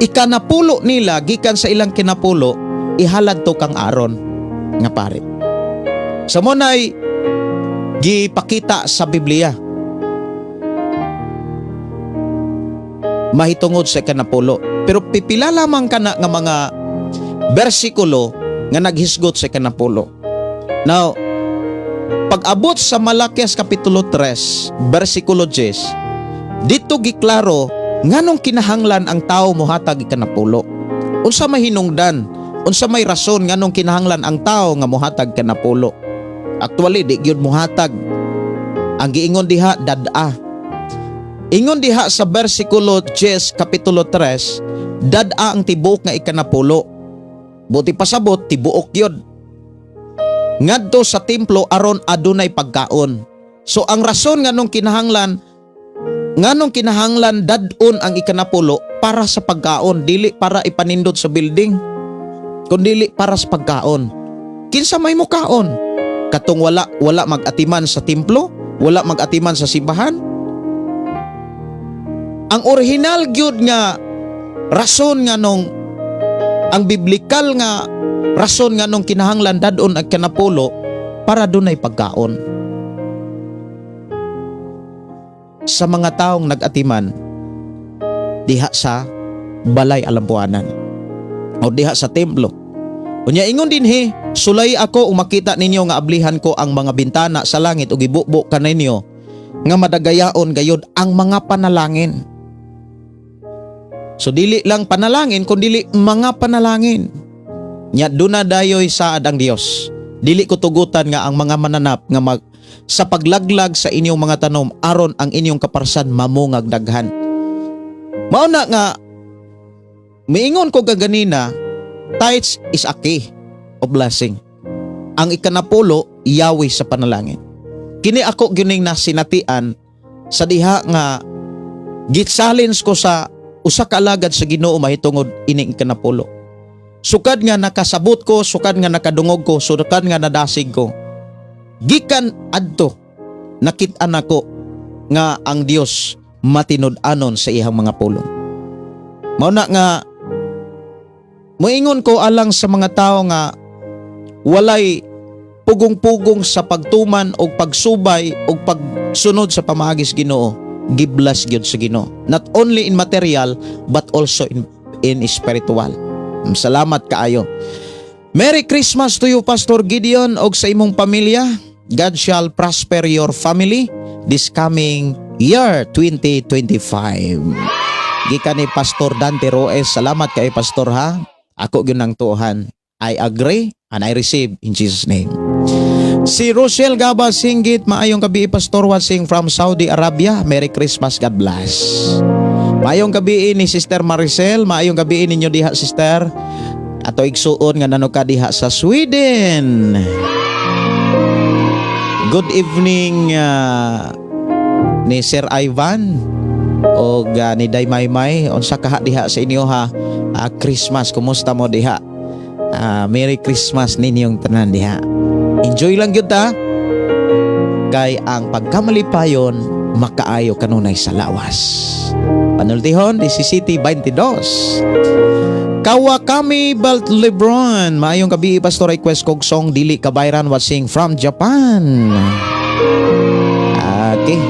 C: ikanapulo nila gikan sa ilang kinapulo, ihalad to kang Aaron nga pari. Sa mao nay gipakita sa Biblia mahitungod sa ikanapulo. Pero pipila lamang kana nga mga bersikulo nga naghisgot sa ikanapulo. Now, pag-abot sa Malakias Kapitulo 3, versikulo 10, dito giklaro nganong kinahanglan ang tao mohatag ikanapulo. Unsa may hinungdan? Unsa may rason nganong kinahanglan ang tao nga mohatag kanapulo? Actually, di gyud mohatag. Ang giingon diha, dad-a. Ingon diha sa versikulo 10, kapitulo 3, dad-a ang tibuok nga ikanapulo. Buot pasabot, tibuok yun ngadto sa templo aron adunay pagkaon. So ang rason nganong kinahanglan dad-on ang ikanapulo, para sa pagkaon, dili para ipanindot sa building, kundili para sa pagkaon. Kinsa may mukaon? Katong wala wala magatiman sa templo, wala magatiman sa simbahan. Ang original gyud nga rason nganong, ang biblikal nga rason nganong kinahanglan dad-on ang kanapulo, para dunay pagkaon sa mga taong nag-atiman diha sa balay alambuanan o diha sa templo. Unya ingon dinhi, "Sulay ako ug makita ninyo nga ablihan ko ang mga bintana sa langit ug ibubo kaninyo nga madagayaon gayod ang mga panalangin." So dili lang panalangin kun dili mga panalangin. Nya duna dayoy saad ang Dios. Dili ko tugutan nga ang mga mananap nga mag sa paglaglag sa inyong mga tanom aron ang inyong kaparsan mamungag daghan. Mao na nga miingon ko kaganina, tithes is a key of blessing. Ang ikanapulo, yawi sa panalangin. Kini ako gyuning nasinatian sa diha nga gi-challenge ko sa usa ka alagad sa Ginoo mahitungod ining ikanapulo. Sukad nga nakasabot ko, sukad nga nakadungog ko, sukad nga nadasig ko. Gikan adto nakit-an nako nga ang Dios matinud-anon sa iyang mga pulong. Mao na nga moingon ko alang sa mga tao nga walay pugong-pugong sa pagtuman o pagsubay o pagsunod sa pamaagi sa Ginoo, gi-bless gyud sa Ginoo. Not only in material but also in spiritual. Salamat kaayo. Merry Christmas to you, Pastor Gideon, og sa imong pamilya. God shall prosper your family this coming year 2025. Gikan ni Pastor Dante Roes. Salamat kay Pastor, ha. Ako gyud nang tuohan. I agree and I receive in Jesus' name. Si Rochelle Gaba Singgit, maayong gabi, Pastor, watching from Saudi Arabia. Merry Christmas, God bless. Maayong gabi ni Sister Maricel, maayong gabi ninyo diha, Sister. Ato igsuon nga nano ka diha sa Sweden. Good evening ni Sir Ivan o ni Day Maymay. Unsa kaha diha sa inyo ha? Christmas, kumusta mo diha? Merry Christmas ninyong tanan diha. Enjoy lang gyud ta. Kay ang pagkamalipayon makaayo kanunay sa lawas. Panultihon, 17:22. Kawakami Balt Lebron. Maayong gabi, Pastor, request kog song "Dili Kabayran", watching from Japan. Okay.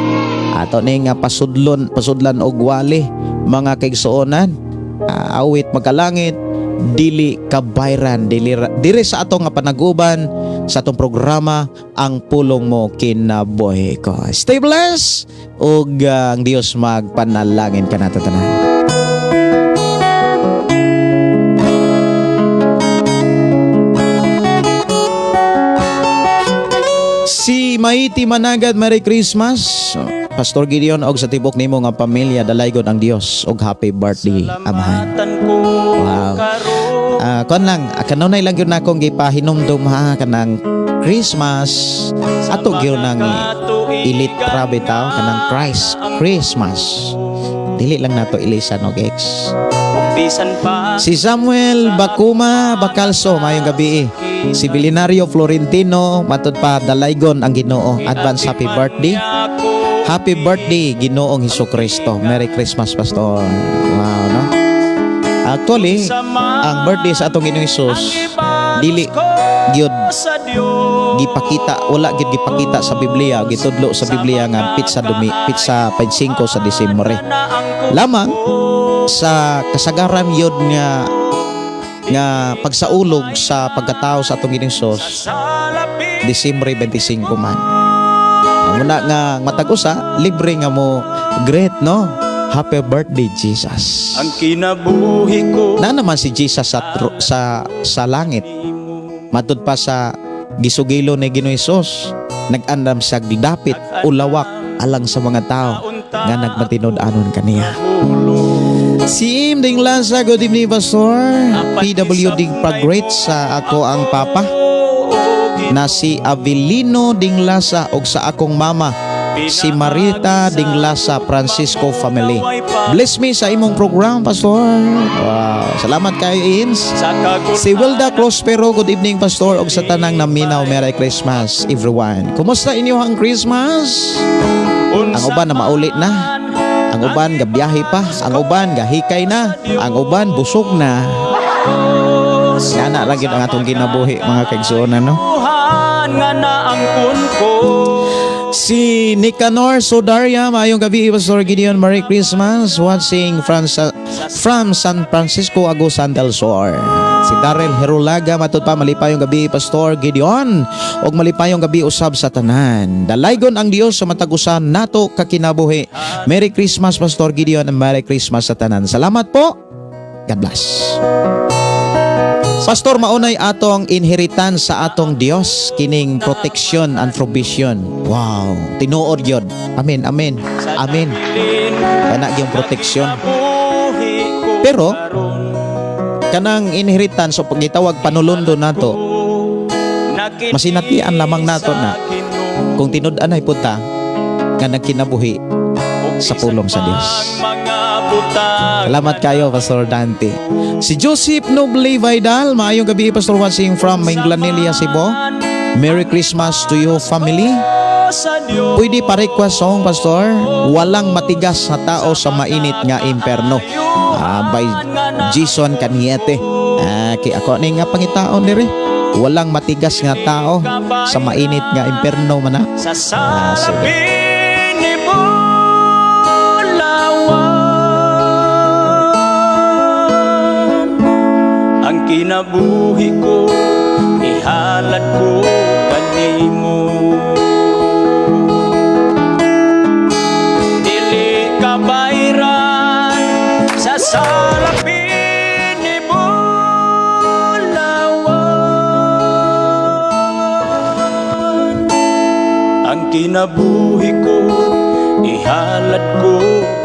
C: Ato ni nga pasudlon, pasudlan og wali, mga kaigsuonan. Awit magkalangit, "Dili Kabayran", dili dire sa ato nga panaguban sa atong programa, "Ang Pulong Mo Kinabuhi Ko". Stay blessed ug ang Dios magpanalangin kanato tanan. Si Maiti Managad, Merry Christmas. Pastor Gideon og sa tibok nimo nga pamilya, dalaygon ang Dios og happy birthday, amahan. Wow. Kon lang, kanunay lang gyud nakong gipahinumdum ha, kanang Christmas ato gyud nang ilitra bitaw kanang Christ Christmas. Dili lang nato ilisan og X. Si Samuel Bakuma Bacalso, mayong gabi. Si Bilinario Florentino, matud pa, dalaygon ang Ginoo. Advance happy birthday. Happy birthday, Ginoong Hesus Kristo. Merry Christmas, Pastor. Wow, no? Actually, ang birthday sa atong Ginoong Hesus dili gyud gipakita, wala gyud gipakita sa Biblia, gitudlo sa Biblia nga pitsa 25 sa Disyembre. Lamang sa kasagaran yun nga nga pagsaulog sa pagkatao sa atong Ginoong Hesus, Disyembre 25 man. Muna nga matag usa libre nga mo greet, no? Happy birthday, Jesus.
A: Ang kinabuhi ko
C: Na naman si Jesus sa langit. Matud pa sa gisugilo ni Ginoong Hesus, nag-andam sa dapit o lawak alang sa mga tao nga nagmatinud-anon kaniya. Si Im Ding Lanza, good evening, Pastor. PWD pag-greet sa ako ang papa na si Avelino Dinglasa og sa akong mama si Marita Dinglasa, Francisco family. Bless me sa imong program, Pastor. Wow. Salamat kay Ins. Si Wilda Crospero, good evening, Pastor, og sa tanang naminaw, Merry Christmas, everyone. Kumusta inyo ang Christmas? Ang uban na mauli na. Ang uban gabiyahe pa, ang uban gahikay na, ang uban busog na. Sana lang gyud ang atong kinabuhi, mga kaigsuonan, no?
A: Nga naangkon ko.
C: Si Nicanor Sodaria, maayong gabi, Pastor Gideon, Merry Christmas, watching from San Francisco, Agusan del Sur. Si Darrell Herulaga, matud pa, malipayong gabi, Pastor Gideon, ug malipayong gabi usab sa tanan. Dalaygon ang Dios sa matag usa nato kakinabuhi. Merry Christmas, Pastor Gideon, and Merry Christmas sa tanan. Salamat po. God bless. Pastor, maunay atong inheritance sa atong Dios kining protection and provision. Wow, tinuod gyud. Amen, amen. Amen. Kana gyung protection. Pero kanang inheritance o pagitawag panulundo nato, Masinatian lamang nato na kung tinud-anay pud ta nga nagkinabuhi sa pulong sa Dios. Salamat kayo, Pastor Dante. Si Joseph Noble Vidal, maayong gabi, Pastor, watching from Minglanilla, Cebu. Merry Christmas to you, family. Pwede pa request song, Pastor? "Walang Matigas na Tao sa Mainit nga Imperno." Ah, by Jason Caniete. Ah, kay ako ni nga pangitaon diri. "Walang Matigas nga Tao sa Mainit nga Imperno" man na.
A: Sa
C: Ah, sige.
A: Salapin ni Bulawan. Ang kinabuhi ko, ihalad ko kanimo. Dili ka bayran sa salapin ni Bulawan. Ang kinabuhi ko, ihalad ko.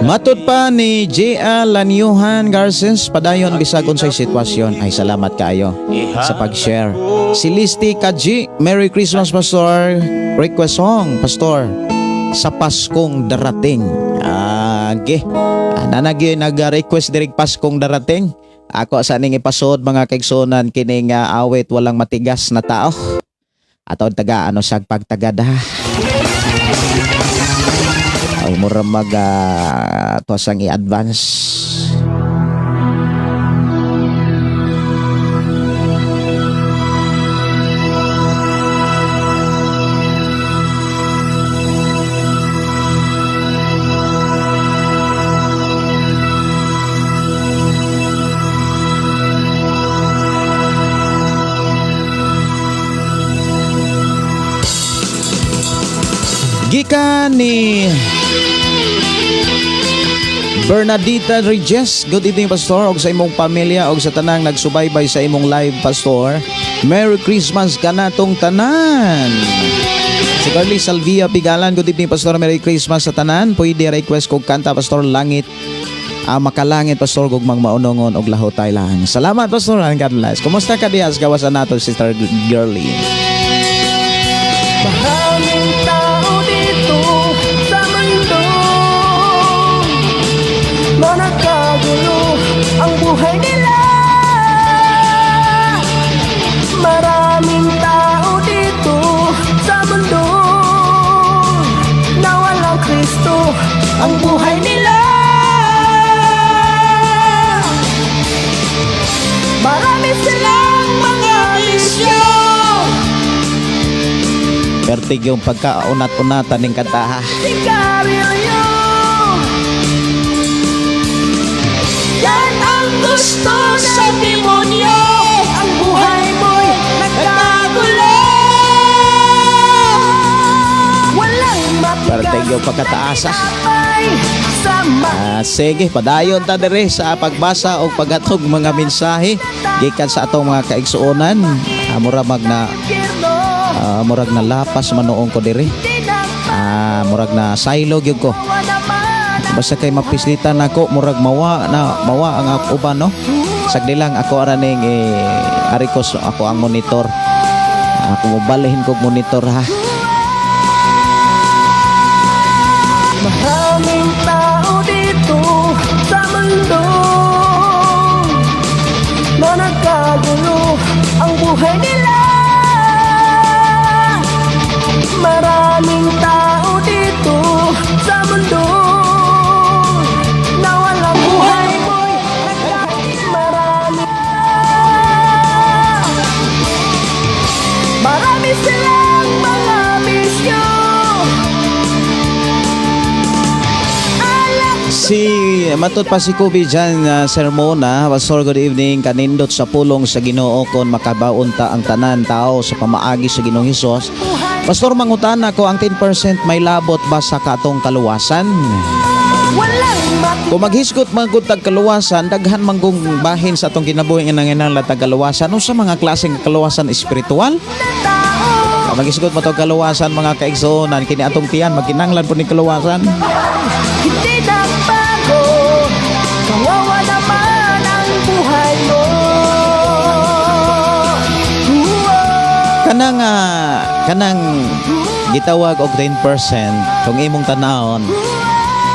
C: Matod pa ni J.A. Lanyuhan Garces, padayon bisag unsay sitwasyon. Ay, salamat kayo sa pag-share. Si Listi Kaji, Merry Christmas, Pastor. Request song, Pastor, "Sa Paskong Darating." Ah, ge. Ah, nanagi nag-request dirig "Paskong Darating." Ako sa ning ipasod, mga kaigsunan, kining awit "Walang Matigas na Tao." Ato taga ano sag pagtagada. Ay, mura mag tuwasang i-advance. Gikan ni Bernadita Regis, good evening, Pastor, og sa imong pamilya og sa tanang nagsubaybay sa imong live, Pastor. Merry Christmas kanatong tanan. Si Carly Salvia Pigalan, good evening, Pastor, Merry Christmas sa tanan. Pwede request kog kanta, Pastor, "Langit Makalangit, Pastor, gugmang maunongon og lahotay lang. Salamat, Pastor, and God bless." Kumusta ka diha sa gawasan nato, Sister Girly?
A: Maraming tao dito sa mundo na nagkagulo ang buhay nila. Maraming tao dito sa mundo na walang Kristo ang buhay nila. Marami silang mga bisyo.
C: Pertig yung pagkaunat-unatan ng kanta ha.
A: Sigarilyo. Yan ang gusto sa demonyo. Ang buhay mo'y nagkagulo. Walang matigas
C: Pertig yung pagkataas ah.
A: na sa
C: Ah, sige, padayon ta diri sa pagbasa o paghatog mga mensahe gikan sa atong mga kaigsuonan. Ah, mura mag na
A: impyerno.
C: Murag na lapas manuong ko diri. Ah, murag na silo gyud ko.
A: Naman
C: Basta kay mapislitan nako, murag mawa na mawa ang ako uban, no. Sagdi lang, ako ara ning eh, ari ko ako ang monitor. Ako mobalhin kog monitor ha.
A: Maraming tao dito sa mundo na nagkagulo ang buhay nila. Maraming tao dito sa mundo na walang buhay. Marami. Marami silang mga bisyo. Alak.
C: Si matod pa si Kobe dyan, Sermona, Pastor, good evening. Kanindot sa pulong sa Ginoo kon makabaon ta ang tanan tao sa pamaagi sa Ginoong Hesus. Pastor, mangutana ko, ang 10% may labot ba sa katong kaluwasan?
A: Walang
C: Kung maghisgot man gud tag kaluwasan, daghan man kung bahin sa atong kinabuhi nga nanginahanglan tag kaluwasan. Unsa mga klaseng kaluwasan espiritual?
A: tao.
C: Kung maghisgot mo tog kaluwasan, mga kaigsuonan, kini atong tiyan magkinahanglan po ni kaluwasan.
A: Hindi nagbago. Kawawa naman ang buhay mo. Uo.
C: Kanang gitawag og 10%, kung imong tanawon,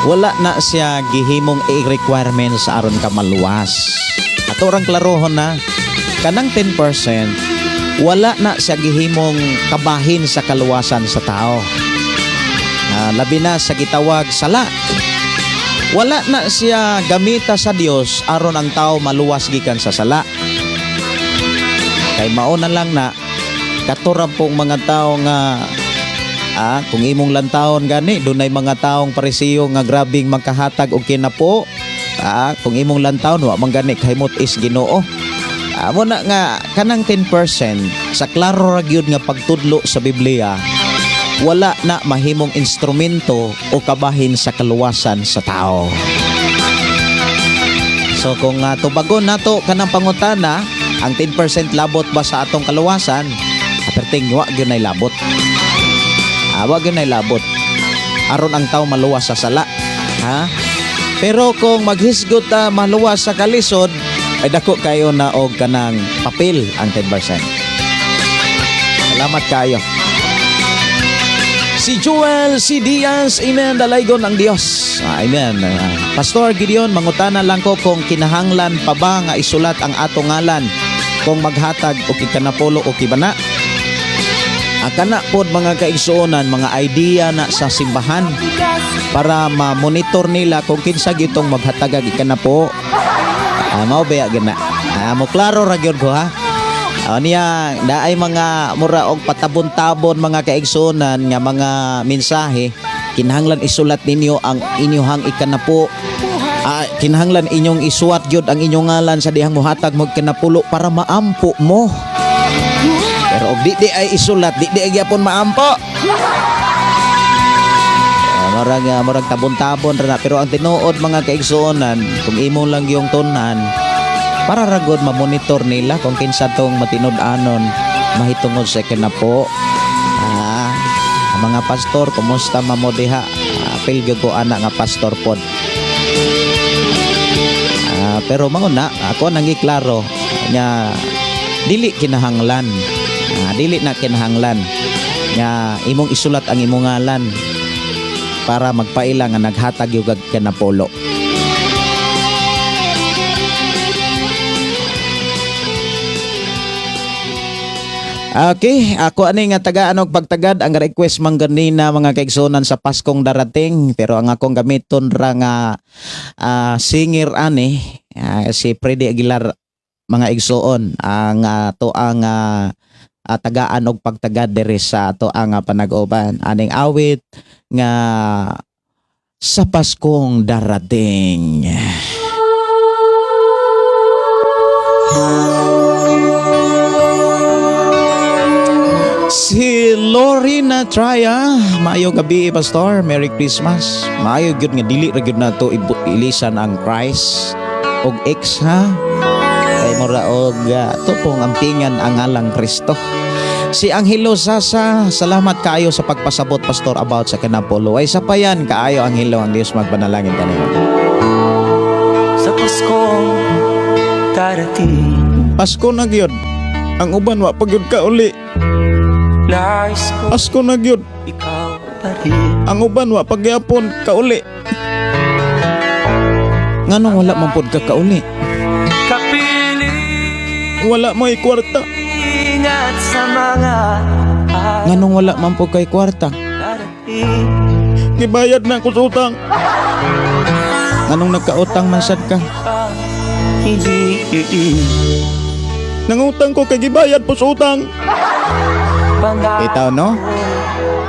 C: wala na siya gihimong i-requirements aron ka maluwas. Ato rang klarohon na kanang 10%, wala na siya gihimong kabahin sa kaluwasan sa tao. Labi na sa gitawag sala. Wala na siya gamita sa Dios aron ang tao maluwas gikan sa sala. Kay mao na lang na katura pong mga tao nga kung imong lantawon gani, dunay mga taong parisiyo nga grabing magkahatag og kinapo. Kung imong lantawon, wa man gani kahimot is Ginoo. Mo na nga kanang 10%, sa klaro ra gyud nga pagtudlo sa Biblia, wala na mahimong instrumento o kabahin sa kaluwasan sa tao. So kung tubagon nato kanang pangutana, ang 10% labot ba sa atong kaluwasan? Aperting wa gyud nay labot. Wa gyud nay labot. Aron ang tao maluwas sa sala. Ha? Pero kung maghisgot ta maluwas sa kalisod, ay dako kayo na og kanang papel ang 10%. Salamat kayo. Si Joel C. Diaz, amen, dalaygon ang Dios. Amen. Pastor Gideon, mangutana lang ko kung kinahanglan pa ba nga isulat ang atong ngalan kung maghatag o kikanapulo o kibana. Kana pod, mga kaigsuonan, mga idea na sa simbahan para ma-monitor nila kung kinsa gitong maghatagag ikanapo. Mao ba gina? Mo klaro ra gyud ko ha. Niya naay mga mura og patabon-tabon, mga kaigsuonan, nga mga mensahe, kinahanglan isulat ninyo ang inyuhang ikanapo. Kinahanglan inyong isuwat gyud ang inyong ngalan sa dihang muhatag mo kanapulo para maampo mo. Pero og di di ay isulat, di di ay gyapon maampo. Murag tabon-tabon ra na. Pero ang tinuod, mga kaigsuonan, kung imo lang yung tunan, para ragod mamonitor nila kung kinsa tong matinud-anon mahitungod sa kinapo. Ang mga pastor, kumusta mamo diha? Apil gyud ko ana nga pastor pod. Pero manguna, ako nang giklaro nga dili kinahanglan. Dili na kinahanglan nga imong isulat ang imong ngalan para magpaila nga naghatag yung kanapolo. Okay, ako ani nga tagaan og pagtagad ang request man ganina, mga kaigsunan, sa Paskong darating, pero ang akong gamiton ra nga singer ani si Freddie Aguilar, mga igsuon, ang to ang tagaan og pagtagad diri sa ato ang panag-uban aning awit nga "Sa Paskong Darating". Si Lorena Traya, maayo gabi, Pastor. Merry Christmas. Maayo gyud nga dili ra gyud nato ilisan ang Christ og X ha. Kay mura og to pong ampingan ang ngalang Kristo. Si Angelo Sasa, salamat kaayo sa pagpasabot, Pastor, about sa Kanapolo. Ay sa payan kaayo, Angelo, ang Dios magpanalangin kanimo.
A: Sa Paskong darating.
C: Pasko na gyud. Ang uban wa pa gyud ka uli.
A: Nais ko
C: Pasko na gyud.
A: ikaw pa rin.
C: Ang uban wa pagyapon kauli. Nganong wala man pod ka kauli?
A: Kapiling
C: Wala mo'y kwarta.
A: at sa mga araw
C: Nganong wala man po kay kwarta?
A: darating.
C: Gibayad na ako sa utang. Nganong nagkautang man sad ka?
A: Ang hiliin.
C: Nangutang ko kay gibayad po sa utang.
A: Pangako.
C: Itaw no?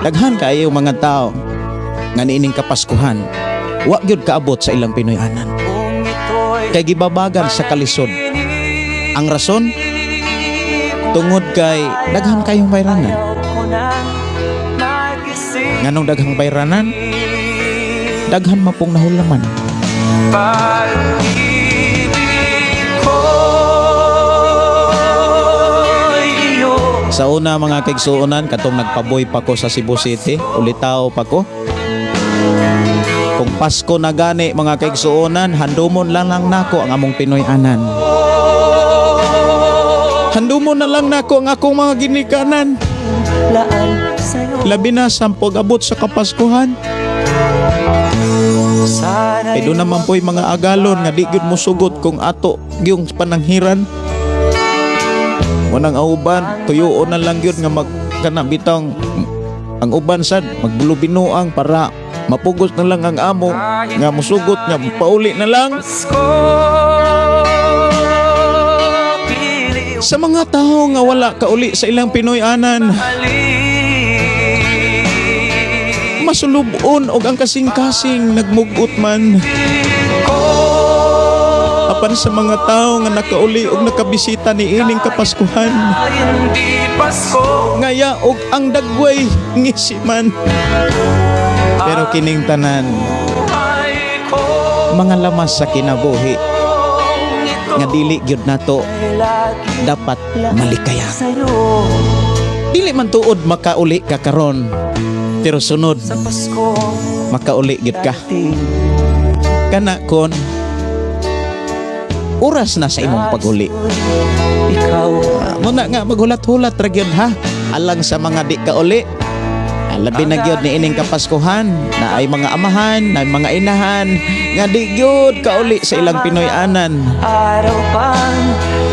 C: Daghan kayo mga tao nga niining Kapaskuhan wa gyud kaabot sa ilang Pinoy-anan.
A: Kung ito'y
C: Kay gibabagan sa kalisod. Ang rason, tungod kay daghan kayong bayranan.
A: Ayaw ko nang magising.
C: Nganong daghang bayranan? Daghan mapong nahulaman.
A: Pag-ibig ko'y iyo.
C: Sa una, mga kaigsuonan, katong nagpaboy pa ko sa Cebu City, ulitaw pa ko. Kung Pasko na gani, mga kaigsuonan, handumon lang lang nako ang among Pinoy-anan. Handumo na lang nako ang akong mga ginikanan.
A: Laan sa'yo.
C: Labi na sa pag-abot sa Kapaskuhan.
A: Sana'y
C: Kay doon naman po'y mga agalon nga di gyud mosugot kung ato yung pananghiran. Munang ang uban, tuyuon na lang gyud nga mag kana bitang ang uban sad magbulubinuang para mapugos na lang ang amo nga musugot nga pauli na lang.
A: Pasko, pili
C: Sa mga tao nga wala kauli sa ilang Pinoy-anan, masulubon og ang kasing-kasing nagmugot man. Apan sa mga tao nga nakauli og nakabisita ni ining Kapaskuhan,
A: Hindi Pasko.
C: Ngaya og ang dagway ngisi man. Pero kining tanan,
A: Ay ko
C: mga lamas sa kinabuhi nga dili gyud nato
A: lagi
C: dapat malikaya.
A: sa'yo.
C: Dili man tuod makauli ka karon, pero sunod
A: Sa Pasko
C: makauli gyud ka.
A: darating.
C: Kana kon oras na sa imong pag-uli.
A: Ikaw.
C: Muna nga maghulat-hulat ra gyud ha alang sa mga di kauli. Labi na gyud ni ining Kapaskuhan na ay mga amahan, na ay mga inahan nga di gyud kauli sa ilang Pinoy-anan.
A: Araw pang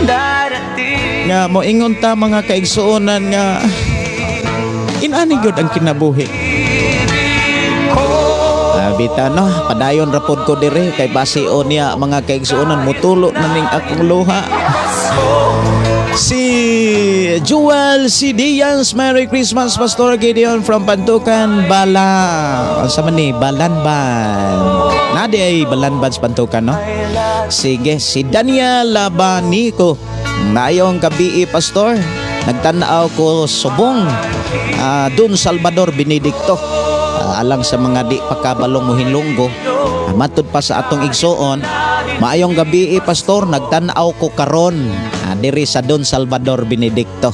A: darating.
C: Nga moingon ta, mga kaigsuonan, nga inani gyud ang kinabuhi. Bita no, padayon ra pod ko dire kay basi o niya, mga kaigsuonan, mutulo na ning akong luha. Si Jewel si Diaz, Merry Christmas, Pastor Gideon from Pantukan, Bala. Asa man ni Balanban? Nadi ay Balanban sa Pantukan, no? Sige, si Daniel Labanico. Maayong gabii, Pastor. Nagtanaw ko subong Dun Salvador Benedicto. Alang sa mga di pakabalong mohinlunggo. Matud pa sa atong igsuon, maayong gabii, Pastor, nagtanaw ko karon diri sa Don Salvador Benedicto.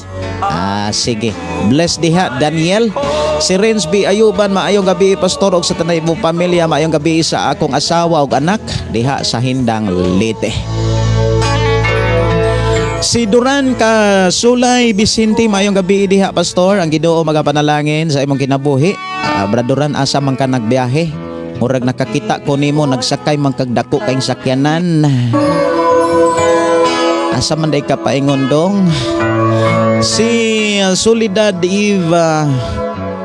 C: Sige. Bless diha, Daniel. Si Renz B. Ayuban, maayong gabi, Pastor, og sa tanay mo pamilya, maayong gabi sa akong asawa ug anak diha sa Hindang, Leyte. Si Duran Kasulay Vicente, maayong gabi diha, Pastor. Ang Ginoo magapanalangin sa imong kinabuhi. Brad Duran, asa man ka nagbiyahe? Murag nakakita ko nimo nagsakay man kag dako kayong sakyanan. Asa man day ka paingon dong? Si Soledad Eva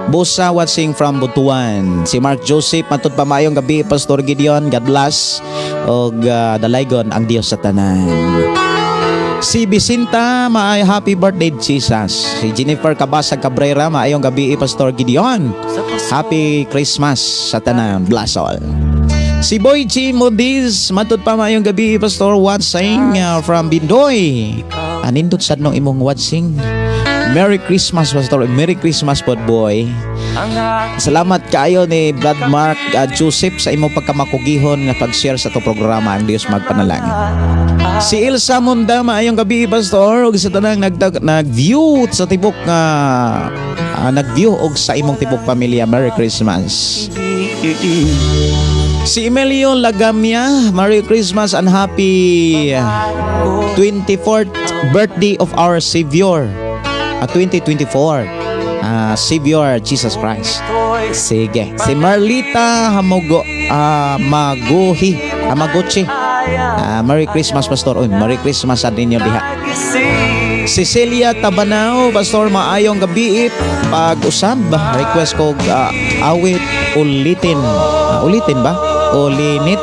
C: Busa watching from Butuan. Si Mark Joseph, matud pa, maayong gabi, Pastor Gideon. God bless og dalaygon ang Dios sa tanan. Si Bisinta, maay happy birthday, Jesus. Si Jennifer Cabasa Cabrera, maayong gabi, Pastor Gideon. Happy Christmas sa tanan. Bless all. Si Boy G. Modiz, matud pa, maayong gabi, Pastor, watching from Bindoy. Anindot sad nung imong watching. Merry Christmas, Pastor. Merry Christmas pod, Boy. Salamat kaayo ni Brad Mark Joseph sa imong pagkamakugihon nga pag-share sa to programa. Ang Dios magpanalangin. Si Ilsa Munda, maayong gabi, Pastor, ug sa tanang nag-view sa tibok nga nag-view og sa imong tibok pamilya. Merry Christmas. Si Emilio Lagamia, Merry Christmas and happy 24th birthday of our Savior. 2024. Savior Jesus Christ. Sige. Si Marlita Hamugo Maguhi Hamaguchi. Merry Christmas, Pastor. Uy, Merry Christmas sa ninyo diha. Cecilia Tabanao, Pastor, maayong gabi, pag-usab. Request ko awit "Ulitin". Ulitin ba? Ulinit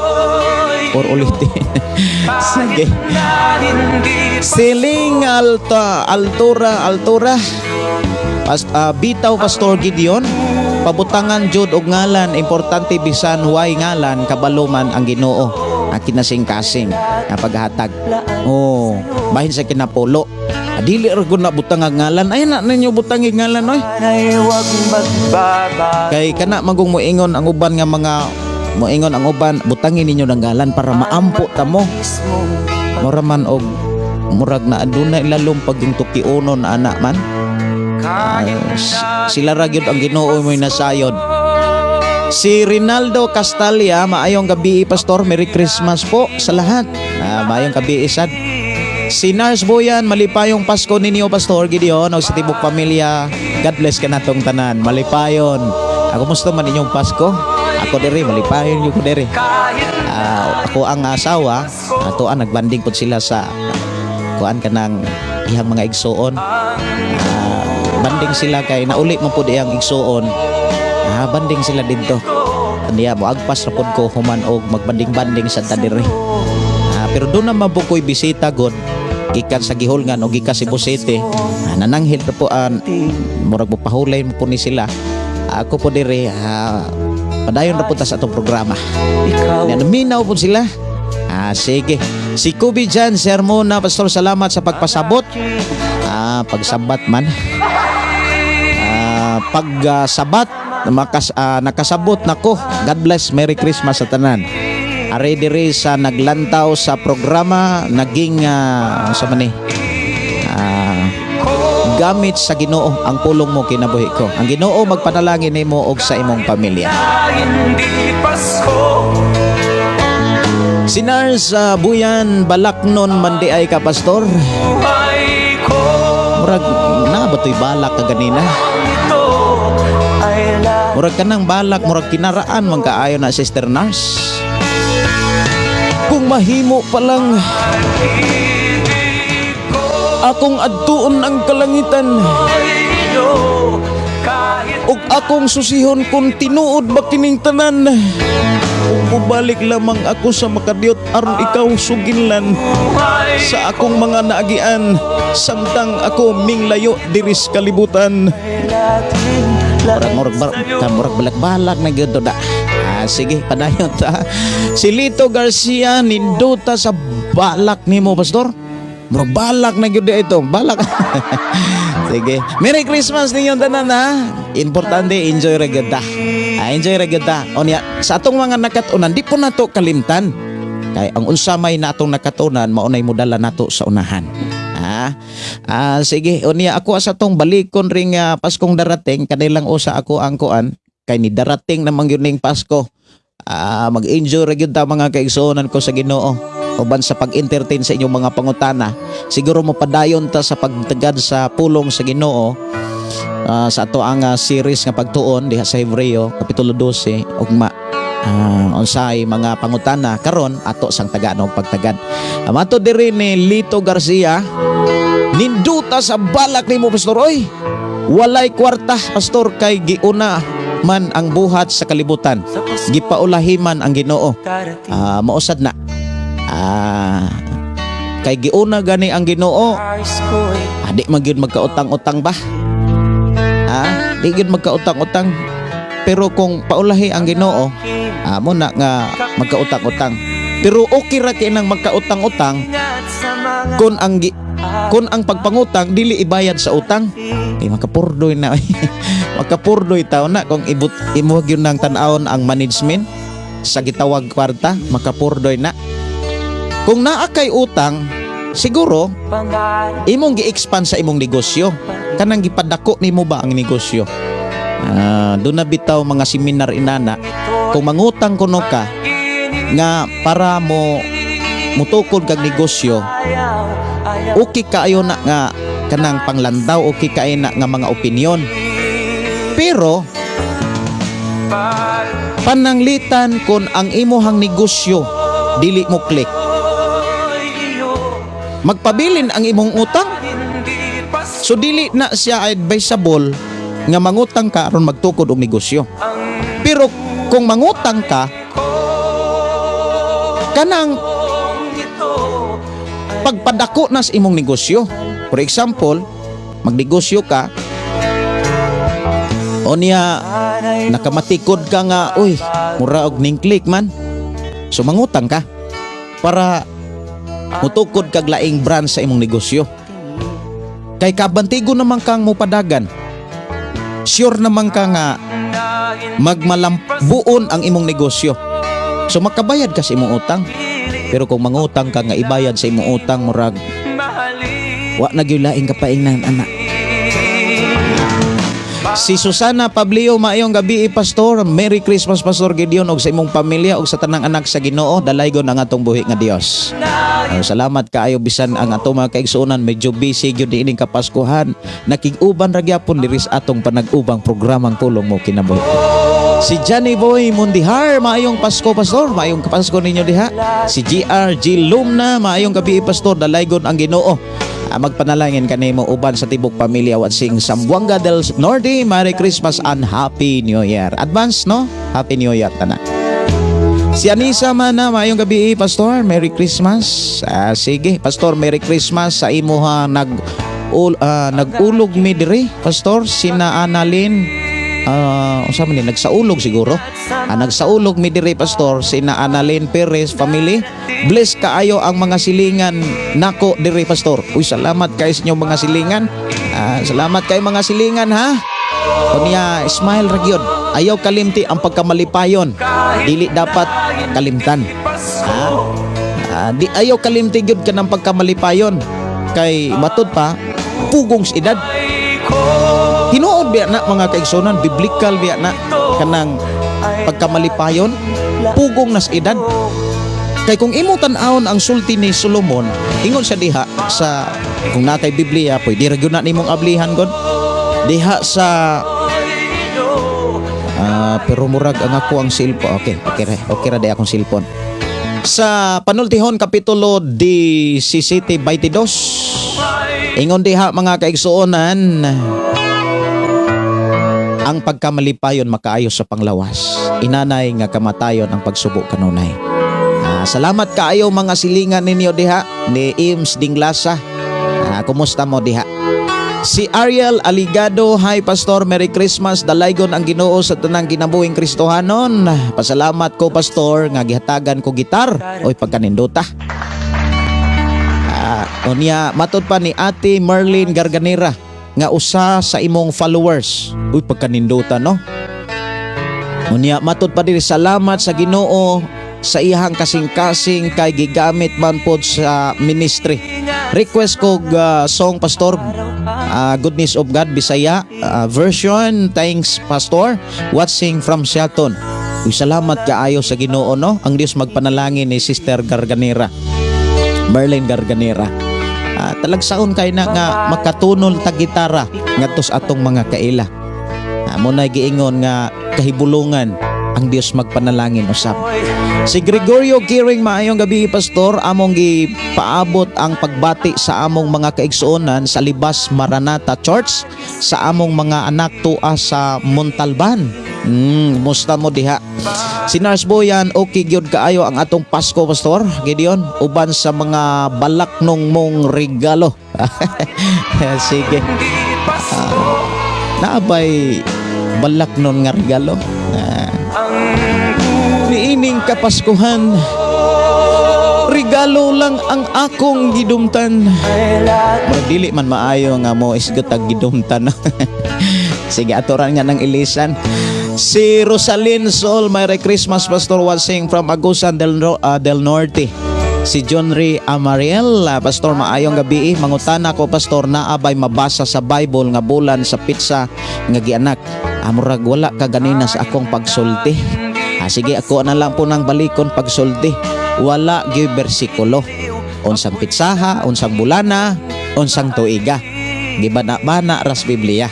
C: or ulitin? Sige. Siling Alta Altura Altura. Bitaw, Pastor Gideon. Pabutangan jud og ngalan, importante bisan way ngalan kabalo man ang Ginoo ang kinasing-kasing nga paghatag. Oh, bahin sa kinapulo. Dili ra gud na butang ang ngalan. Ay na ninyo butang ang ngalan oy.
A: Sana'y wag magbabago.
C: Kay kana magong moingon ang uban nga mga moingon ang uban, butangin ninyo ng ngalan para maampo ta mo. Mura man og murag na adunay lalom pag yung tukiunon ana man. Sila ra gyud ang Ginoo mo'y nasayod. Si Rinaldo Castalia, maayong gabi, Pastor. Merry Christmas po sa lahat. Maayong gabi sad. Si Nars Boyan, malipayong Pasko ninyo, Pastor Gideon, o sa tibok pamilya. God bless kanatong tanan. Malipayon. Ako, kumusta man inyong Pasko? Ako diri, malipayon gyud ko diri. Ah, ako ang asawa, ato ang nagbanding pud sila sa kuan, kanang iyang mga igsuon. Ah, banding sila kay nauli man pud iyang igsuon. Ah, banding sila didto. Niya mo agpas ra pud ko human og magbanding-banding sa ta diri. Ah, pero doon na mabukoy bisita god gikan sa Gihulngan o gikan Cebu City. Ah, nananghid ra po an murag mo pahulay mo po ni sila. Ako po diri, padayon ra po ta sa atong programa.
A: Ikaw.
C: Yan, naminaw po sila. Ah, sige. Si Kubi Jan Sermona, Pastor, salamat sa pagpasabot. Ah, pagsabat man. Ah, pagsabat, nakasabot nako. God bless, Merry Christmas sa tanan. Are diri sa naglantaw sa programa, naging sa man ni? Ah, gamit sa Ginoo ang pulong mo kinabuhi ko. Ang Ginoo magpanalangin nimo og sa imong pamilya.
A: Hindi Pasko.
C: Si Nars Buyan Balaknon mandiay ka, Pastor.
A: Buhay ko.
C: Murag na ba to'y balak ka ganina?
A: Ito ay lahat.
C: Murag kanang balak, murag kinaraan man kaayo na, Sister Nars. Kung mahimo pa lang akong adtuon ang kalangitan
A: Kahit
C: ug akong susihon kung tinuod ba kining tanan. Ug mubalik lamang ako sa makadiyot aron ikaw suginlan
A: buhay
C: sa akong mga naagian samtang ako minglayo diri sa kalibutan.
A: Natin.
C: Murag murag murag balak-balak na gyud to da. Ah, sige, padayon ta. Si Lito Garcia, nindota sa balak nimo, Pastor. Murag balak na gyud ito, balak. Sige. Merry Christmas ninyo tanan ha. Importante enjoy ra gyud ta. Ah, enjoy ra gyud ta. Unya sa atong mga nakat-unan, di po nato kalimtan. Kay ang unsa may natong nakatunan, maunay modala nato sa unahan. Ah, ah sige, unya ako sa tong balikon ring Paskong darating, kanilang usa ako ang kuan kay ni darating namang yun ning Pasko. Ah, mag-enjoy ra gyud ta, mga kaigsuonan ko sa Ginoo. Uban sa pag-entertain sa inyong mga pangutana, siguro mo padayon ta sa pagtagad sa pulong sa Ginoo sa ato ang series nga pagtuon diha sa Hebreo kapitulo 12 ugma. Unsay mga pangutana karon, ato sang tagaan og pagtagad. Mato diri ni Lito Garcia, ninduta sa balak nimo, Pastor, oy. Walay kwarta, Pastor, kay giuna man ang buhat sa kalibutan. Gipaulahi man ang Ginoo.
A: Darating.
C: Ah, mausad na. Ah, kay giuna gani ang Ginoo.
A: Ayos ko'y
C: Ah, di man gyud magkautang-utang ba? Ah, di gyud magkautang-utang. Pero kung paulahi ang Ginoo, mo na nga magkautang-utang. Pero okay ra kay nang magkautang-utang
A: Ingat sa mga
C: kung ang pagpangutang dili ibayad sa utang. Kay makapurdoy na. Makapurdoy taw na kung ibut imo gyud nang tan-awon ang management sa gitawag kwarta, makapurdoy na. Kung naa kay utang, siguro
A: pangarap.
C: Imong gi-expand sa imong negosyo. Kanang gipadako nimo ba ang negosyo? Ah, doon na bitaw mga seminar inana. Kung mangutang kuno ka nga para mo mutukod kag negosyo,
A: Ayaw, ayaw.
C: Okay kaayo na nga kanang panglandaw, okay kaayo na nga mga opinion. Pero pananglitan kung ang imuhang negosyo dili mo click, magpabilin ang imong utang. So dili na siya advisable nga mangutang ka aron magtukod og negosyo. Pero kung mangutang ka kanang pagpadako na sa imong negosyo. For example, magnegosyo ka o niya nakamatikod ka nga, uy, mura og ning click man. So mangutang ka para mutukod kag laing brand sa imong negosyo. Kay kabantigo naman kang mupadagan. Sure naman ka nga magmalambuon ang imong negosyo. So makabayad ka sa imong utang. Pero kung mangutang ka nga ibayad sa imong utang, murag wa na gyud laing kapaingnan ana. Si Susana Pablio, "Maayong gabi, Pastor. Merry Christmas, Pastor Gideon, og sa imong pamilya og sa tanang anak sa Ginoo. Dalaygon ang atong buhi nga Dios." Oh, salamat kaayo bisan ang atong mga kaigsuonan medyo busy gyud niining Kapaskuhan. Nakig-uban ra gyapon diri sa atong panag-ubang programang Pulong Mo Kinabuhi. Si Johnny Boy Mundihar, "Maayong Pasko, Pastor." Maayong Pasko ninyo diha. Si GRG Lumna, "Maayong gabi, Pastor, dalaygon ang Ginoo. Magpanalangin kanimo uban sa tibok pamilya watching Zamboanga del Norte. Merry Christmas and Happy New Year." Advance, no? Happy New Year tanan. Si Anisa Mana, "Maayong gabi, Pastor. Merry Christmas." Sige, "Pastor, Merry Christmas sa imuha nag-ulog mi diri, Pastor, sina Annalyn," unsa man ni, nagsaulog siguro. "Nagsaulog mi diri, Pastor, sina Annalyn Perez family. Bless kaayo ang mga silingan nako diri, Pastor." Uy, salamat kay sa inyong mga silingan. Salamat kay mga silingan ha. Unya, smile ra gyud. Ayaw kalimti ang pagkamalipayon. Dili dapat kalimtan. Ha? Di ayaw kalimti gyud kanang pagkamalipayon. Kay matud pa pugong sa edad. Tinuod biya na, mga kaigsunan, biblical biya na kanang pagkamalipayon, pugong nas edad. Kay kung imo tan-awon ang sulti ni Solomon, ingon siya diha sa, kung naa kay Biblia, pwede ra gyud na nimong ablihan god. Diha sa pero murag ang ako ang cellphone. Okay ra di akong cellphone. Sa Panultihon kapitulo 17:22. Ingon diha, mga kaigsuonan, ang pagkamalipayon makaayo sa panglawas. Inanay nga kamatayon ang pagsubo kanunay. Salamat kaayo mga silingan ninyo diha ni Ims Dinglasa. Kumusta mo diha? Si Ariel Aligado, "Hi Pastor, Merry Christmas. Dalaygon ang Ginoo sa tanang kinabuhing Kristohanon. Pasalamat ko, Pastor, nga gihatagan ko gitar." Oy, pagkanindota. Unya matod pa ni Ate Merlin Garganera nga usa sa imong followers. Uy, pagkanindota, no. Unya matod pa diri, salamat sa Ginoo sa iyang kasing-kasing kay gigamit man pod sa ministry. Request ko song, Pastor, Goodness of God Bisaya version. Thanks, Pastor. Watching from Shelton." Uy, salamat kaayo sa Ginoo, no. Ang Dios magpanalangin ni Sister Garganera. Merlin Garganera. Talagsaon kay na nga makatunol ta gitara ngadto sa atong mga kaila. Mo na giingon nga kahibulungan, ang Dios magpanalangin usab. Si Gregorio Kiring, "Maayong gabi, Pastor, among gipaabot ang pagbati sa among mga kaigsuonan sa Libas Maranatha Church sa among mga anak tua sa Montalban." Musta mo diha? Si Nars Boyan, "Okay gyud kaayo ang atong Pasko, Pastor Gideon, uban sa mga balak nung mong regalo." Sige. Naabay balak nun nga regalo. Niining Kapaskuhan, regalo lang ang akong gidumtan. Murag dili man maayo nga mo isgot ag gidumtan. Sige, atoran nga ng ilisan. Si Rosalyn Sol, "Merry Christmas, Pastor, watching from Agusan del Norte." Si John Ray Amariel, "Pastor, maayong gabi. Mangutana ko, Pastor, naa bay mabasa sa Bible nga bulan sa petsa nga gianak?" Murag wala ka ganina sa akong pagsulti. Sige, ako na lang po nang balikon pagsulti. Wala gyud bersikulo. Unsang petsaha, unsang bulana, unsang tuiga. Gibana-bana ras Biblia.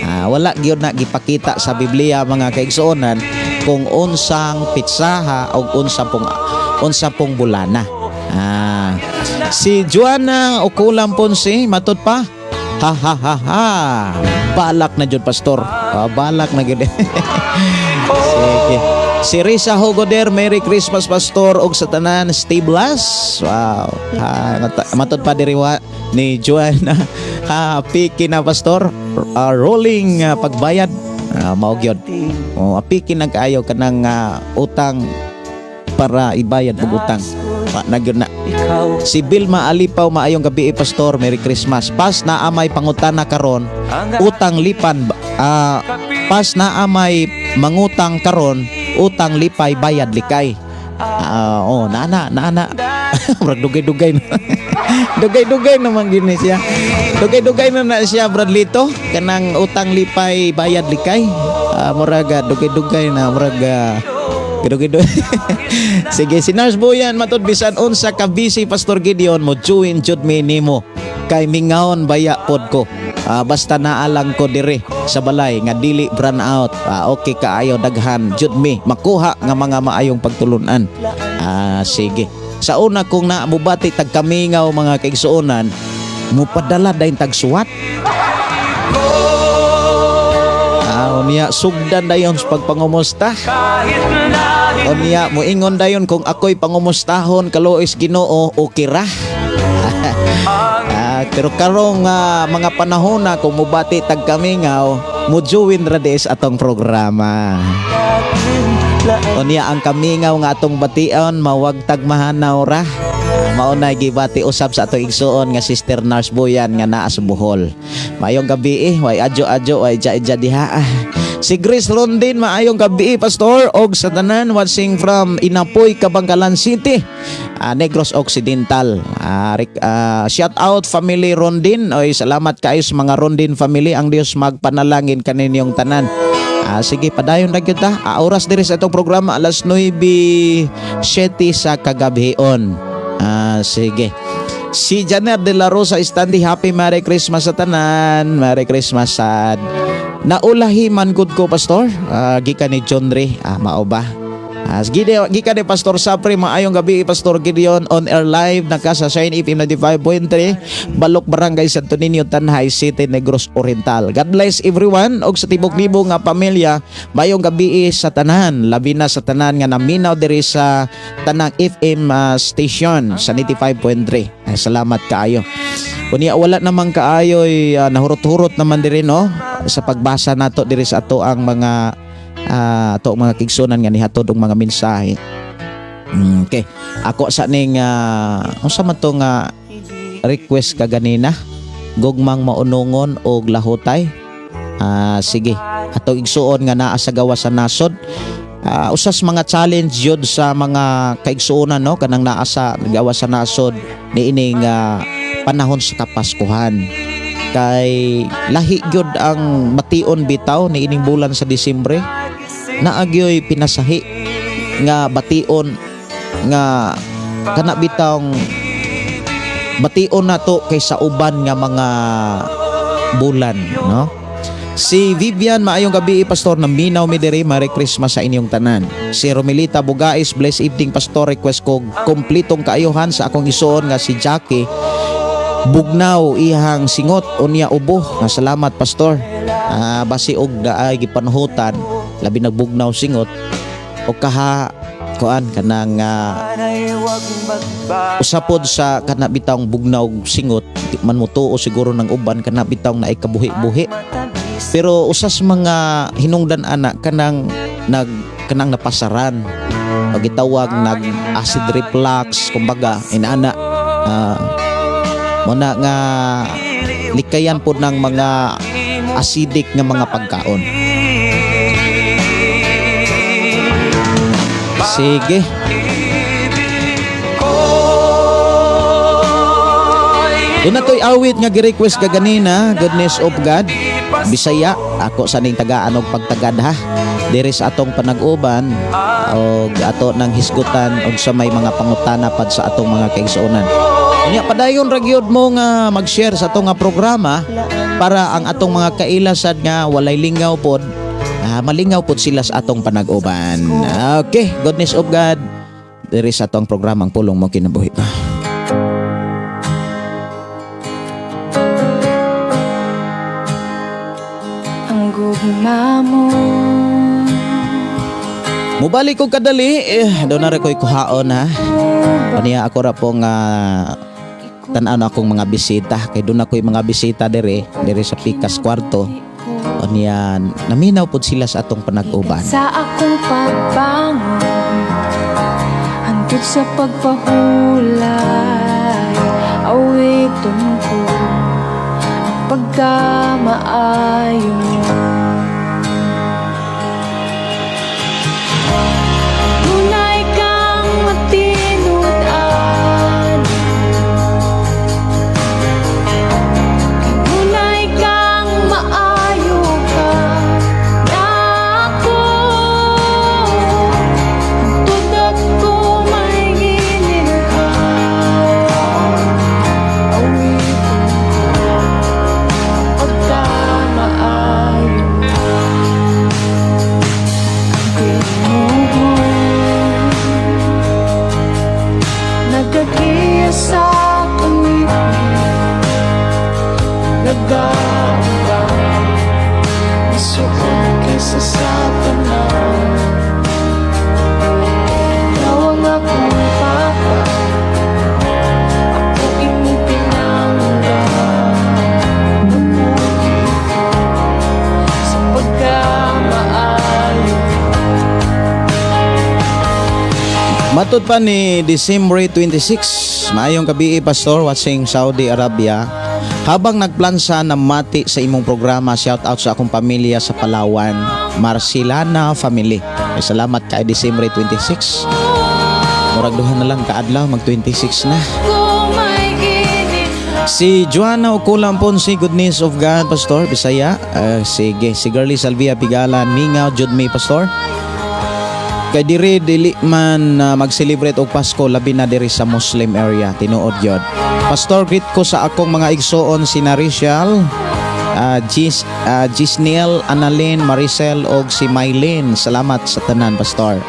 C: Wala gyud na gipakita sa Biblia, mga kaigsuonan, kung unsang petsaha o unsa pong bulana. Si Joanna Okulam Ponce, matod pa, "Ha ha ha ha. Balak na jud, Pastor." Balak na jud. Sige. Si Risa Hugoder, "Merry Christmas, Pastor, og sa tanan, stay blessed." Wow. Ha, matod pa diri wa ni Joanna, "Happy na, Pastor. Rolling pagbayad." Mao gyud. Oh, apiki na kaayo kanang utang para ibayad og utang. Pa na gyud na. Si Vilma Alipaw, "Maayong gabi, Pastor, Merry Christmas. Pas naa may pangutana karon, utang lipan pas naa may mangutang karon, utang lipay bayad likay." Oh, nana, nana. Murag dugay-dugay na. Dugay-dugay naman gini siya. Dugay-dugay na na siya, Bradlito. Kanang utang lipay, bayad likay. Murag dugay-dugay na, murag dugay-dugay. Sige, si Nars Boyan, matud bisan unsa ka busy, Pastor Gideon, mo join jud mi nimo. Kay mingawon baya pod ko. Basta naalang ko dire sa balay nga dili brand out. Okay kaayo, daghan jud mi makuha nga mga maayong pagtulunan. Sige. Sa una kung na mubati tag kamingaw, mga kaigsuonan, mupadala dayon tag suwat. Unya sugdan dayon sa pagpangumusta.
A: Kahit na
C: Unya moingon dayon kung ako'y pangumustahon kaluoy Ginoo, okay ra. Pero karong mga panahon na kung mubati tag kamingaw, mo join ra di sa atong programa. Unya ang kamingaw nga atong bation, mawag tag mahanaw ra. Mao na gibati usab sa atong igsuon nga Sister Nurse Boyan nga naa sa Bohol. Maayong gabi eh, way adyo-adyo, way ija-ija diha. Si Grace Londin, maayong gabi, Pastor, og sa tanan watching from Inapoy, Kabankalan City, Negros Occidental. Shout out family Rondin. Oy, salamat kaayo sa mga Rondin family. Ang Dios magpanalangin kaninyong tanan. Sige, padayon na gyud ta. Oras diri sa itong programa alas 9:07 sa kagabhion. Sige. Si Janet De La Rosa Standi, Happy Merry Christmas sa tanan. Merry Christmas sad. Naulahi man gud ko, Pastor. Gikan ni John Ray. Mao ba? Gikan ni Pastor Sapri, maayong gabi, Pastor Gideon, on air live naka sa Shine FM 95.3, Balok, Barangay Santo Niño, Tanjay City, Negros Oriental. God bless everyone og sa tibok libo nga pamilya, maayong gabi sa tanan, labi na sa tanan nga naminaw diri sa tanang FM station sa 95.3. Ay, salamat kaayo. Unya wala namang kaayoy nahurot-hurot naman diri, no, sa pagbasa nato diri sa ato ang mga ato ang mga kaigsuonan nga nihatod og mga mensahe. Okay. Ako sa ning unsa man to nga request kaganina? Gugmang Maunongon og Lahutay. Sige. Ato igsuon nga naa sa gawas sa nasod. Usas mga challenge yun sa mga kaigsuonan, no, kanang naa sa gawas sa nasod niining panahon sa Kapaskuhan kay lahi gyud ang bation bitaw niining bulan sa Disyembre. Naa gyoy pinasahi nga bation nga kana bitawng bation nato kaysa uban nga mga bulan, no. Si Vivian, maayong gabi, Pastor, naminaw mi diri, Merry Christmas sa inyong tanan. Si Romilita Bugais, bless evening, Pastor, request ko kompletong kaayuhan sa akong isuon nga si Jackie. Bugnaw ihang singot unya ubo. Nga salamat, Pastor. Basi og naay gipanuhutan labi nagbugnaw singot o kaha kuan kanang usapod sa kana bitawng bugnaw singot, di man mo tuo siguro ng uban kana bitawng naay kabuhi-buhi, pero usas mga hinungdan ana kanang nag kanang napasaran o gitawag nag acid reflux kumbaga inana, muna nga likayan po ng mga acidic nga mga pagkaon. Sige. Doon na to'y awit nga gi-request ka ganina, Goodness of God. Bisaya, ako sa ning tagaan og pagtagad ha. Diri sa atong panag-uban og ato nang hisgutan og sa may mga pangutana pad sa atong mga kaigsuonan. Unya padayon ra gyud mo nga mag-share sa atong nga programa para ang atong mga kaila sad nga walay lingaw pod, malingaw pod sila sa atong panag-uban. Okay, Goodness of God. Diri sa atong programang Pulong Mo Kinabuhi.
E: Ang gugma mo.
C: Mubalik ko kadali, eh, doon na rin ko'y kuhaon ha. Unya ako ra pong tan-aw na akong mga bisita. Kay doon ako'y mga bisita dere sa Pikas Kwarto. Unya, naminaw pod sila sa atong panag-uban.
E: Sa akong pagbangon hangtod sa pagpahulay, awiton ko ang pagkamaayo. Tunay kang matinud-an.
A: Pagkauban, Isuot kaysa sa tanan. Ikaw ang akong papa, Ako imong pinangga. Mabuti ko sa pagkamaayo.
C: Matod pa ni December 26, maayong gabii, Pastor, watching Saudi Arabia. Habang nagplansa na mati sa imong programa, shout out sa akong pamilya sa Palawan, Marcilana family. Ay, salamat kay December 26. Murag duha na lang kaadlaw, mag 26 na.
D: Kung may init.
C: Si Joanna Okulam Ponce, goodness of God, Pastor, Bisaya. Ah, sige, si Girlie Salvia Pigalan, mingaw jud mi, Pastor. Kay diri dili man mag-celebrate og Pasko, labi na diri sa Muslim area, tinuod gyud. Pastor, greet ko sa akong mga igsoon si Naricial, Gisniel, Annalyn, Maricel og si Mylene. Salamat sa tanan, Pastor.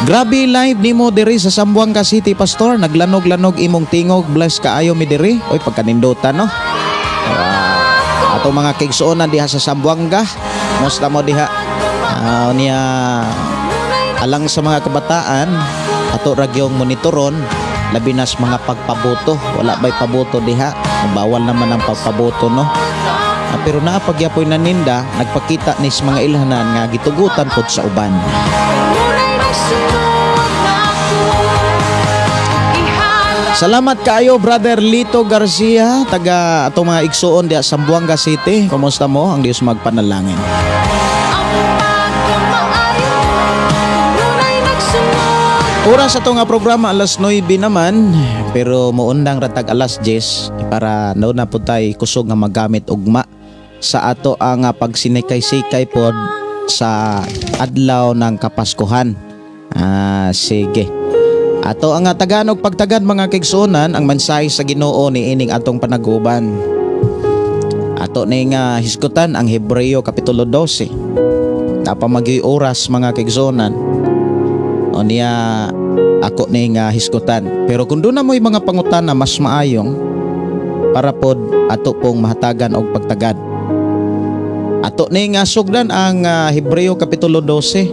C: Grabe live nimo diri sa Zamboanga City, Pastor. Naglanog-lanog imong tingog. Bless kaayo mi diri. Oy, pagkanindutan, no. Wow. Ato mga kaigsuonan diha sa Zamboanga. Musta mo diha? Ah, niya alang sa mga kabataan, ato ra gyung monitoron labi na sa mga pagpaboto. Wala ba'y paboto diha? Bawal naman ang pagpaboto, no? Ah, pero naa pagyapoy naninda, nagpakita ni sa mga ilhanan nga gitugutan pod sa uban.
E: Ngunay nagsunod na ako. Ihala.
C: Salamat kaayo, Brother Lito Garcia, taga atong mga igsuon diha sa Zamboanga City. Kumusta mo? Ang Dios magpanalangin.
E: Ang pagkamaayo. Ngunay nagsunod.
C: Oras sa nga programa alas 9 naman, pero muundang ratag alas 10 para nauna po tay kusog nga magamit ugma sa ato ang pagsinikay-sikay pod sa adlaw ng Kapaskuhan. Ah, sige. Ato ang tagaan og pagtagad, mga kaigsuonan, ang mensahe sa Ginoo ni ining atong panaguban. Ato ni nga hisgutan ang Hebreo kapitulo 12. Napamagyoy oras, mga kaigsuonan. O niya ako ni nga hisgutan. Pero kung doon na mo'y mga pangutana, mas maayong para pod ato pong mahatagan og pagtagad. Ato ni nga sugdan ang Hebreo kapitulo 12.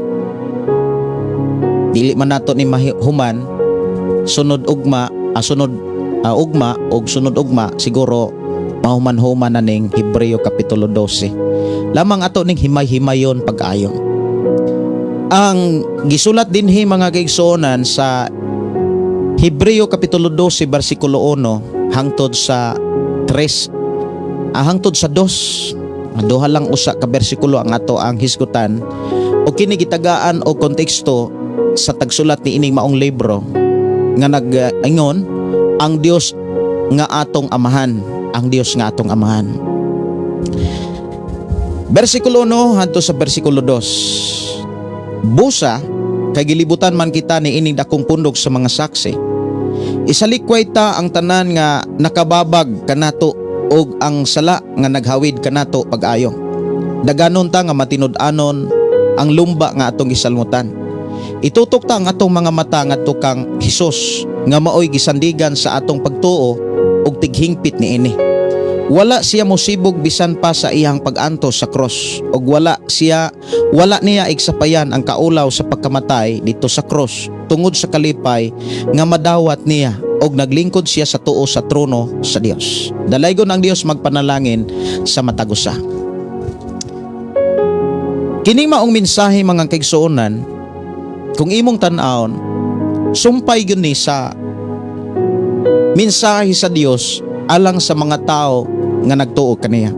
C: Dili man nato ni mahuman sunod ugma, sunod ugma og sunod ugma siguro mahuman-human na ning Hebreo kapitulo 12. Lamang ato ning himay-himayon pag-ayo. Ang gisulat dinhi, mga kaigsuonan, sa Hebreo kapitulo 12 bersikulo 1 hangtod sa 3, hangtod sa 2. Duha lang usa ka bersikulo ang ato ang hisgutan o kini gitagaan og konteksto sa tagsulat ni ining maong libro nga nag-ingon ang Dios nga atong amahan, ang Dios nga atong amahan. Bersikulo 1 hanto sa bersikulo 2. Busa kay gilibutan man kita ni ining dakong pundok sa mga saksi, isalikway ta ang tanan nga nakababag kanato og ang sala nga naghawid kanato pag-ayo. Daganon ta nga matinud-anon ang lumba nga atong gisalmutan. Itutok ta ang atong mga mata ngadto kang Hesus nga maoy gisandigan sa atong pagtuo ug tighingpit niini. Wala siya mosibog bisan pa sa iyang pag-antos sa cross ug wala niya igsapayan ang kaulaw sa pagkamatay dito sa cross tungod sa kalipay nga madawat niya, og naglingkod siya sa tuo sa trono sa Dios. Dalaygon ang Dios magpanalangin sa matag usa. Kining maong mensahe, mga kaigsuonan, kung imong tan-awon, sumpay gyud ni sa mensahe sa Dios alang sa mga tao nga nagtuo kaniya,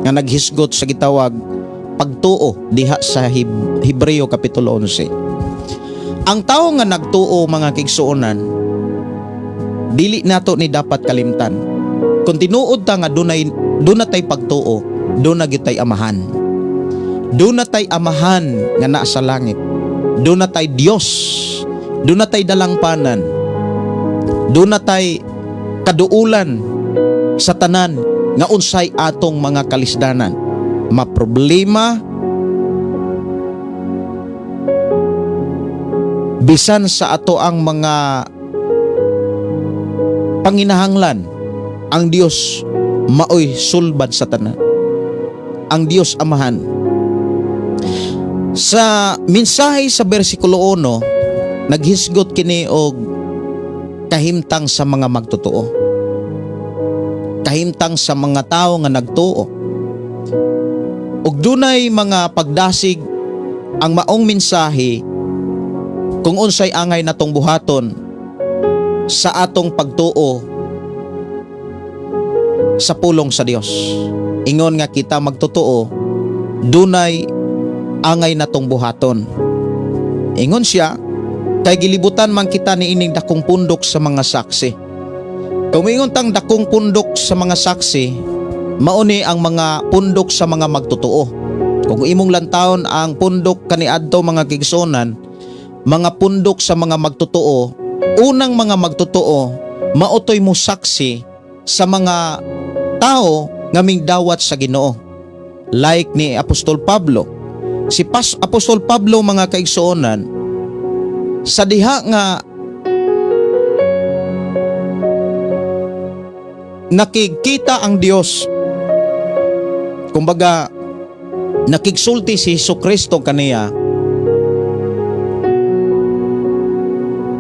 C: nga naghisgot sa gitawag pagtuo diha sa Hebreo kapitulo 11. Ang tao nga nagtuo, mga kaigsuonan, dili nato ni dapat kalimtan. Kung tinuod ta nga dunay duna tay pagtuo, duna gyud tay amahan. Duna tay amahan nga naa sa langit. Duna tay Dios. Duna tay dalangpanan. Duna tay kaduulan sa tanan nga unsay atong mga kalisdanan. Maproblema, bisan sa ato ang mga panginahanglan, ang Dios Maoy sulbad sa tanan. Ang Dios Amahan. Sa mensahe sa bersikulo 1, naghisgot kini og kahimtang sa mga magtotoo. Kahimtang sa mga tao nga nagtuo. Ug dunay mga pagdasig ang maong mensahe kung unsay angay natong buhaton sa atong pagtuo sa pulong sa Dios. Ingon nga kita magtotoo, dunay angay natong buhaton. Ingon siya, kay gilibutan man kita niining dakong pundok sa mga saksi. Kung ingon tang dakong pundok sa mga saksi, mauni ang mga pundok sa mga magtotoo. Kung imong lantawon ang pundok kaniadto, mga kaigsuonan, mga pundok sa mga magtotoo, unang mga magtotoo, mao toy mo saksi sa mga tao nga mingdawat sa Ginoo. Like ni Apostol Pablo. Si Apostol Pablo, mga kaigsuonan, sa diha nga nakikita ang Dios, kumbaga nakigsulti si Hesus Kristo kaniya,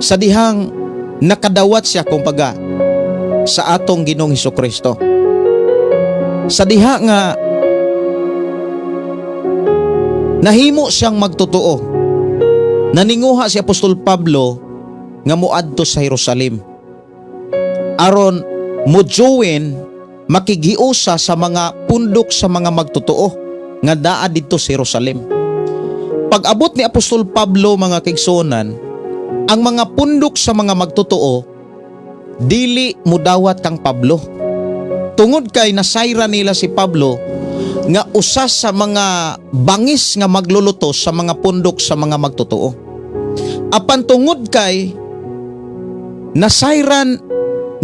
C: sa dihang nakadawat siya kumbaga sa atong Ginoong Hesus Kristo, sa diha nga nahimo siyang magtotoo, naninguha si Apostol Pablo nga moadto sa Jerusalem aron mo join, makighiusa sa mga pundok sa mga magtotoo nga naa didto sa Jerusalem. Pag-abot ni Apostol Pablo, mga kaigsuonan, ang mga pundok sa mga magtotoo dili mudawat kang Pablo. Tungod kay nasayra nila si Pablo nga usa sa mga bangis nga magluluto sa mga pundok sa mga magtotoo. Apan tungod kay nasayran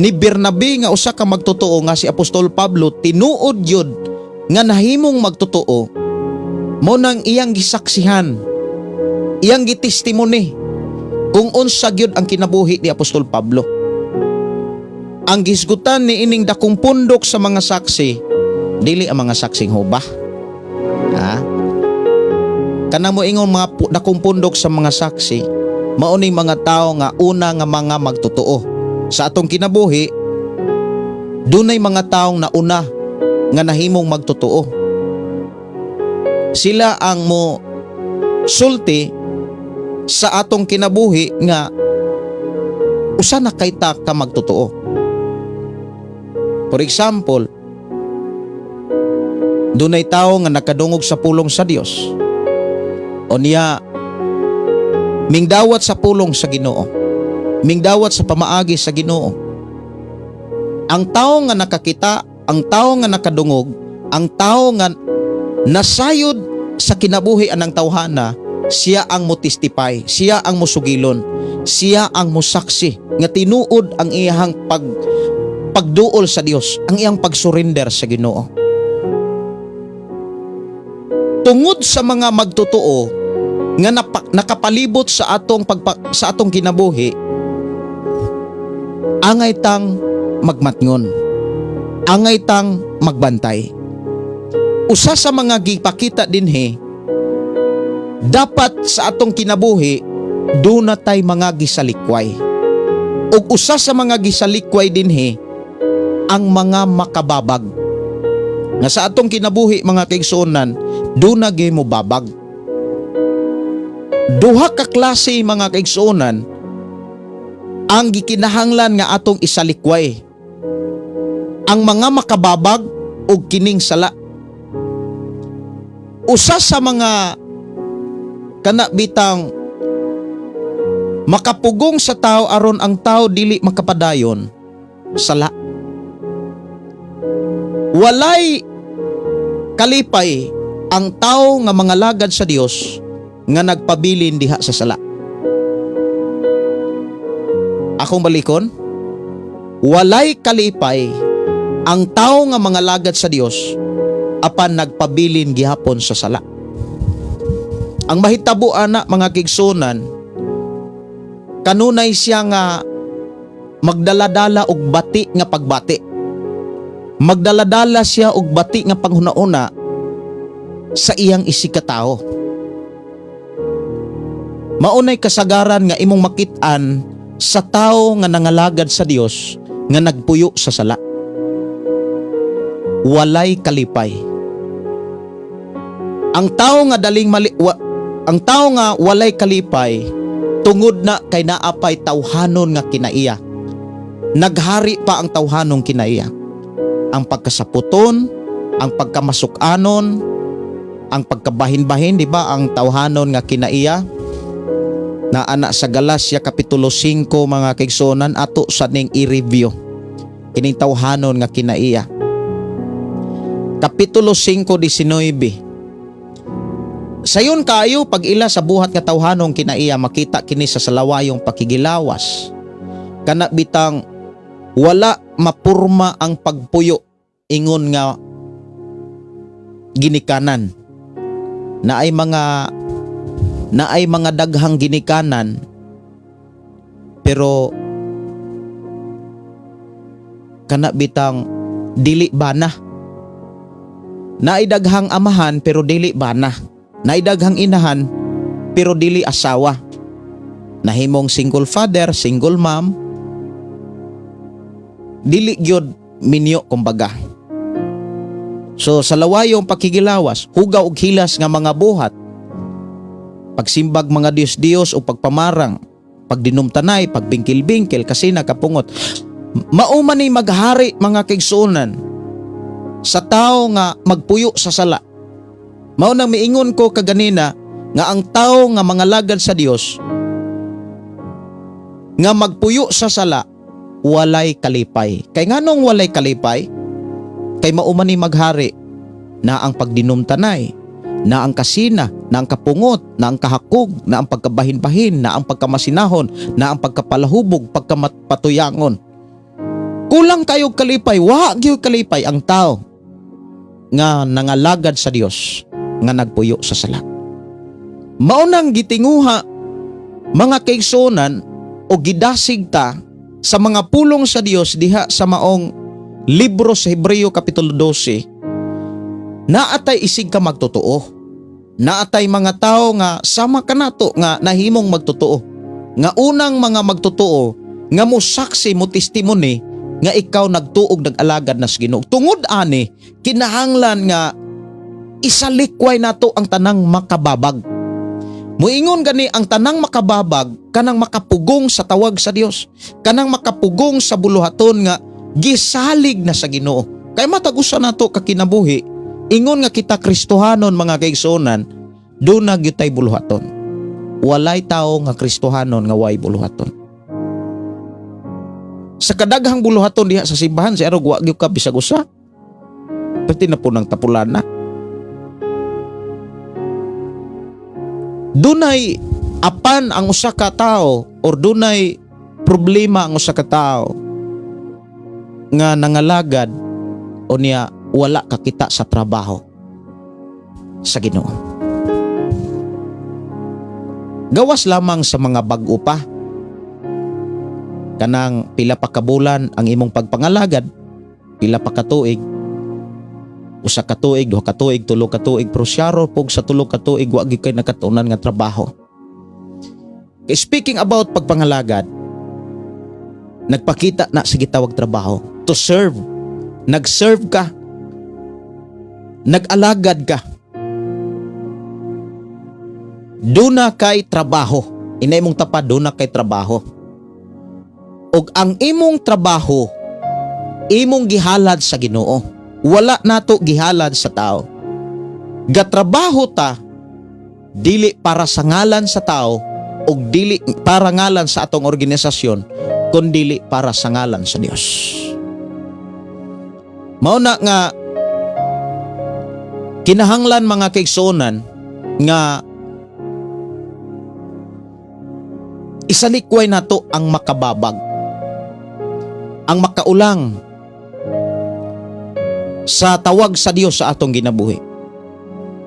C: ni Bernabe nga usa ka magtotoo nga si Apostol Pablo tinuod yun nga nahimong magtotoo, mao nang iyang gisaksihan, iyang gitestimony kung unsa gyud ang kinabuhi ni Apostol Pablo. Ang gisgutan ni ining dakong pundok sa mga saksi, dili ang mga saksing Huba. Ha? Kanang mo ingon mga dakong pundok sa mga saksi, mao ning mga tao nga una nga mga magtotoo. Sa atong kinabuhi, dunay mga taong nauna nga nahimong magtotoo. Sila ang mo sulti sa atong kinabuhi nga usa na kay ta ka magtotoo. For example, dunay tao nga nakadungog sa pulong sa Dios. O niya mingdawat sa pulong sa Ginoo. Mingdawat sa pamaagi sa Ginoo. Ang tao nga nakakita, ang tao nga nakadungog, ang tao nga nasayod sa kinabuhi anang tawhana, siya ang mo-testify, siya ang musugilon, siya ang musaksi nga tinuod ang iyang pagduol sa Dios, ang iyang pagsurrender sa Ginoo. Tungod sa mga magtotoo nga nakapalibot sa atong kinabuhi, angay tang magmatngon. Angay tang magbantay. Usa sa mga gipakita dinhi, dapat sa atong kinabuhi duna tay mga gisalikway. Ug usa sa mga gisalikway dinhi ang mga makababag. Nga sa atong kinabuhi, mga kaigsuonan, duna gyud mo babag. Duha ka klase, mga kaigsuonan, ang gikinahanglan nga atong isalikway. Ang mga makababag ug kining sala. Usa sa mga kana bitang makapugong sa tao aron ang tao dili makapadayon, sala. Walay kalipay ang tao nga mga lagad sa Dios nga nagpabilin diha sa sala. Akong balikon, walay kalipay ang tao nga mga lagad sa Dios apan nagpabilin gihapon sa sala. Ang mahitabo ana, mga kaigsuonan, kanunay siya nga magdala-dala og bati nga pagbati. Magdaladala siya og bati nga panghuna-una sa iyang isigkatawo. Maunay kasagaran nga imong makit-an sa tao nga nangalagad sa Dios nga nagpuyo sa sala. Walay kalipay. Ang tao nga daling mali, ang tao nga walay kalipay tungod na kay naa pay tawhanon nga kinaiya. Naghari pa ang tawhanong kinaiya. Ang pagkasaputon, ang pagkamasukanon, ang pagkabahin-bahin, di ba? Ang tawhanon nga kinaiya na ana sa Galacia kapitulo 5, mga kaigsuonan, ato sa ning i-review kining tawhanon nga kinaiya. Kapitulo 5:19. Sayon kayo pag ila sa buhat nga tawhanong kinaiya, makita kini sa salawayong pakigilawas, kana bitang wala mapurma ang pagpuyo ingon nga ginikanan na ay mga daghang ginikanan, pero kana bitang dili bana. Naay daghang amahan pero dili bana, naay daghang inahan pero dili asawa, nahimong single father, single mom, dili gyud minyo kumbaga. So sa lawayong pakigilawas, hugaw og hilas nga mga buhat, pagsimbag mga Diyos-Diyos o pagpamarang, pagdinumtanay, pagbingkil-bingkil, kasi nakapungot. Mao man ni maghari, mga kaigsuonan, sa tao nga magpuyo sa sala. Mao nang miingon ko kaganina nga ang tao nga mangalagad sa Dios nga magpuyo sa sala, walay kalipay. Kay nganong walay kalipay? Kay mao man ni maghari na ang pagdinumtanay, na ang kasina, na ang kapungot, na ang kahakog, na ang pagkabahin-bahin, na ang pagkamasinahon, na ang pagkapalahubog, pagkamapatuyangon. Kulang kayo kalipay, wa gyud kalipay ang tao nga nangalagad sa Dios nga nagpuyo sa sala. Mao nang gitinguha, mga kaigsuonan, o gidasig ta sa mga pulong sa Dios diha sa maong libro sa Hebreo kapitulo 12, naatay isig ka magtotoo. Naatay mga tao nga sama kanato nga nahimong magtotoo. Nga unang mga magtotoo nga mo saksi, mo testimony nga ikaw nagtuog, nag-alagad na sa Ginoo. Tungod ani, kinahanglan nga isalikway nato ang tanang makababag. Muingon gani ang tanang makababag, kanang makapugong sa tawag sa Dios, kanang makapugong sa buluhaton nga gisalig na sa Ginoo. Kay matag usa nato ka kinabuhi, ingon nga kita Kristohanon, mga kaigsuonan, duna gyud tay buluhaton. Walay tao nga Kristohanon nga way buluhaton. Sa kadaghang buluhaton diha sa simbahan, si arog wa gyud ka bisag usa. Pati na po ng tapulana. Dunay apan ang usa ka tao or dunay problema ang usa ka tao nga nangalagad o niya wala kakita sa trabaho sa Ginoo. Gawas lamang sa mga bag-o pa. Kanang pila pa ka bulan ang imong pagpangalagad, pila pa ka tuig, usa ka tuig, duha ka tuig, tulo ka tuig, pero siyaro pug sa 3 ka tuig wa gyud kay nakatunan nga trabaho. Kay speaking about pagpangalagad, nagpakita na sa gitawag trabaho to serve. Nag-serve ka. Nag-alagad ka. Duna kay trabaho. Ina imong tapad, duna kay trabaho. Og ang imong trabaho, imong gihalad sa Ginoo. Wala nato gihalad sa tao. Gatrabaho ta dili para sa ngalan sa tao og dili para ngalan sa atong organisasyon, kundili para sa ngalan sa Dios. Mao na nga kinahanglan, mga kaigsuonan, nga isalikway nato ang makababag, ang makaulang sa tawag sa Dios sa atong ginabuhi.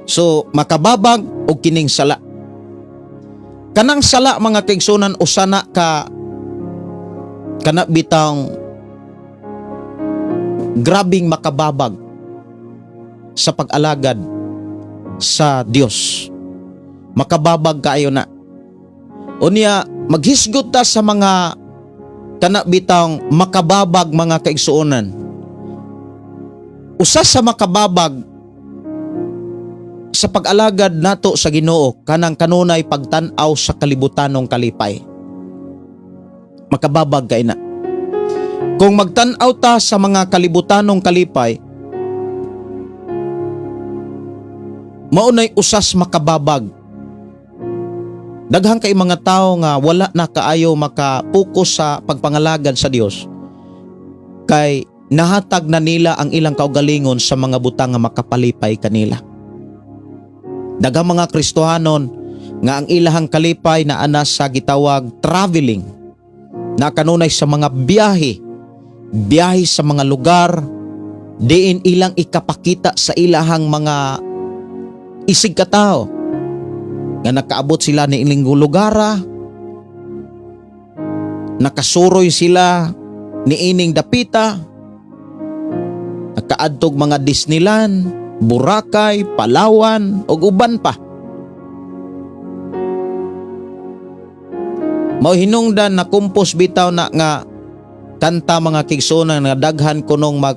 C: So makababag og kining sala. Kanang sala, mga kaigsuonan, usa na ka kana bitang Grabing makababag sa pag-alagad sa Dios. Makababag kaayo na. Unya, maghisgot ta sa mga kana bitang makababag, mga kaigsuonan. Usa sa makababag sa pag-alagad nato sa Ginoo, kanang kanunay pagtan-aw sa kalibutanong kalipay. Makababag kay na. Kung magtan-aw ta sa mga kalibutanong kalipay, maunay usas makababag. Daghan kay mga tao nga wala na kaayo makapokus sa pagpangalagad sa Dios kay nahatag na nila ang ilang kaugalingon sa mga butang nga makapalipay kanila. Daghang mga Kristohanon nga ang ilahang kalipay na ana sa gitawag traveling, na kanunay sa mga biyahe, biyahe sa mga lugar diin ilang ikapakita sa ilahang mga isig katao nga nakaabot sila ni iling lugara, nakasuroy sila ni ining dapita, nakaadtog mga Disneyland, Boracay, Palawan ug uban pa. Mao hinungdan na kumpos bitaw na nga kanta, mga kaigsuonan, nga daghan kunong mag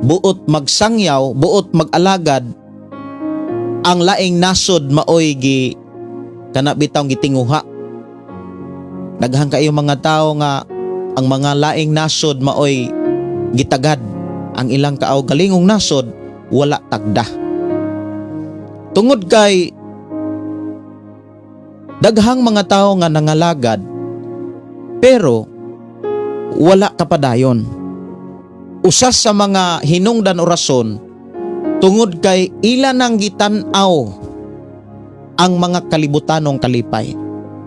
C: buot magsangyaw, buot mag-alagad, ang laing nasod maoy gi kana bitaw gitinguha. Daghan kayo mga tao nga ang mga laing nasod maoy gitagad, ang ilang kaugalingong nasod wala tagda. Tungod kay daghang mga tao nga nangalagad pero wala kapadayon. Usas sa mga hinungdan o rason, tungod kay ila nang gitan-aw ang mga kalibutanong kalipay.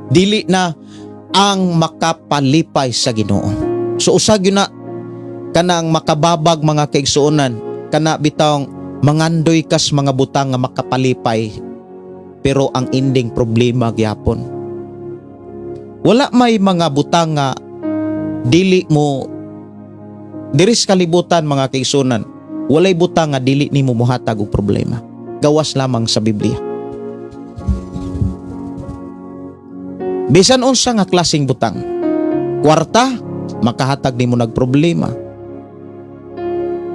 C: Dili na ang makapalipay sa Ginoo. So usa gyud na kanang makababag, mga kaigsuonan, kana bitawng mangandoy kas mga butang nga makapalipay pero ang ending problema gyapon. Wala may mga butang nga dili mo diri sa kalibutan, mga kaigsuonan, walay butang nga dili nimo mohatag og problema. Gawas lamang sa Biblia. Bisan unsa nga klaseng butang. Kwarta, makahatag nimo nagproblema.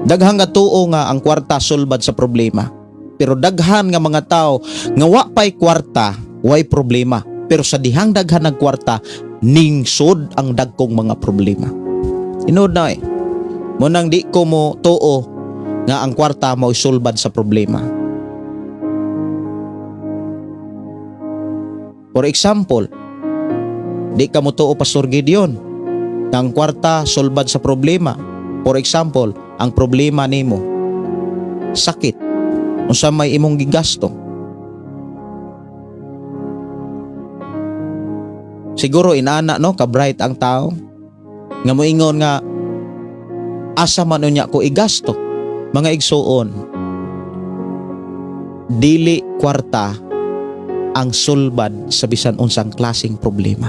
C: Daghan nga tuo nga ang kwarta sulbad sa problema. Pero daghan nga mga tao nga wa pay kwarta, way problema. Pero sa dihang daghan ng kwarta, ningsod ang dagkong mga problema. Tinuod na eh. Munang di ko mo tuo nga ang kwarta mo sulbad sa problema. For example, di ka mo tuo, Pastor Gideon, nga ang kwarta sulbad sa problema. For example, ang problema nimo sakit, unsa may imong gigasto? Siguro inana, no, ka-bright ang tao nga moingon nga asa man unya ko igasto. Mga igsuon, dili kwarta ang sulbad sa bisan unsang klaseng problema.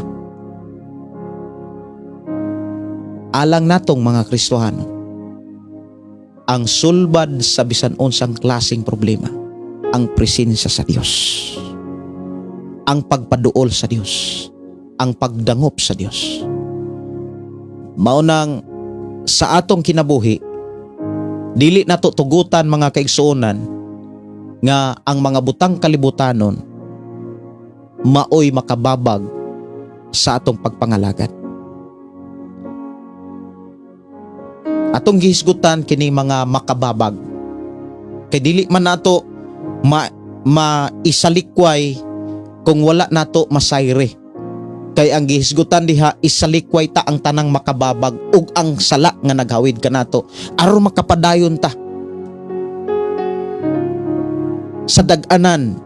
C: Alang natong mga Kristohano, ang sulbad sa bisan unsang klaseng problema, ang presensya sa Dios, ang pagpaduol sa Dios, ang pagdangop sa Dios. Maunang sa atong kinabuhi, dili nato tugutan, mga kaigsuonan, nga ang mga butang kalibutanon maoy makababag sa atong pagpangalagad. Atong gihisgutan kini mga makababag. Kay dili man nato maisalikway kung wala nato masayre. Kay ang gihisgutan diha, isalikway ta ang tanang makababag ug ang sala nga naghawid kanato aron makapadayon ta sa dag-anan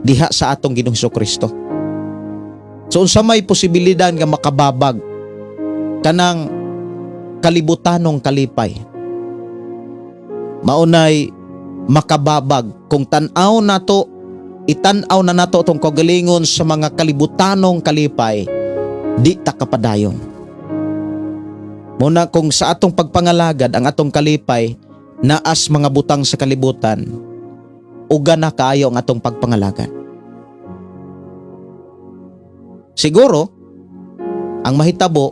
C: diha sa atong Ginoong Kristo. So unsa may posibilidad nga makababag? Kanang kalibutanong kalipay. Maunay makababag kung tan-aw nato, itan-aw na nato atong kaugalingon sa mga kalibutanong kalipay, di ta kapadayon. Muna kung sa atong pagpangalagad ang atong kalipay naas mga butang sa kalibutan, uga na kaayo ang atong pagpangalagad. Siguro ang mahitabo,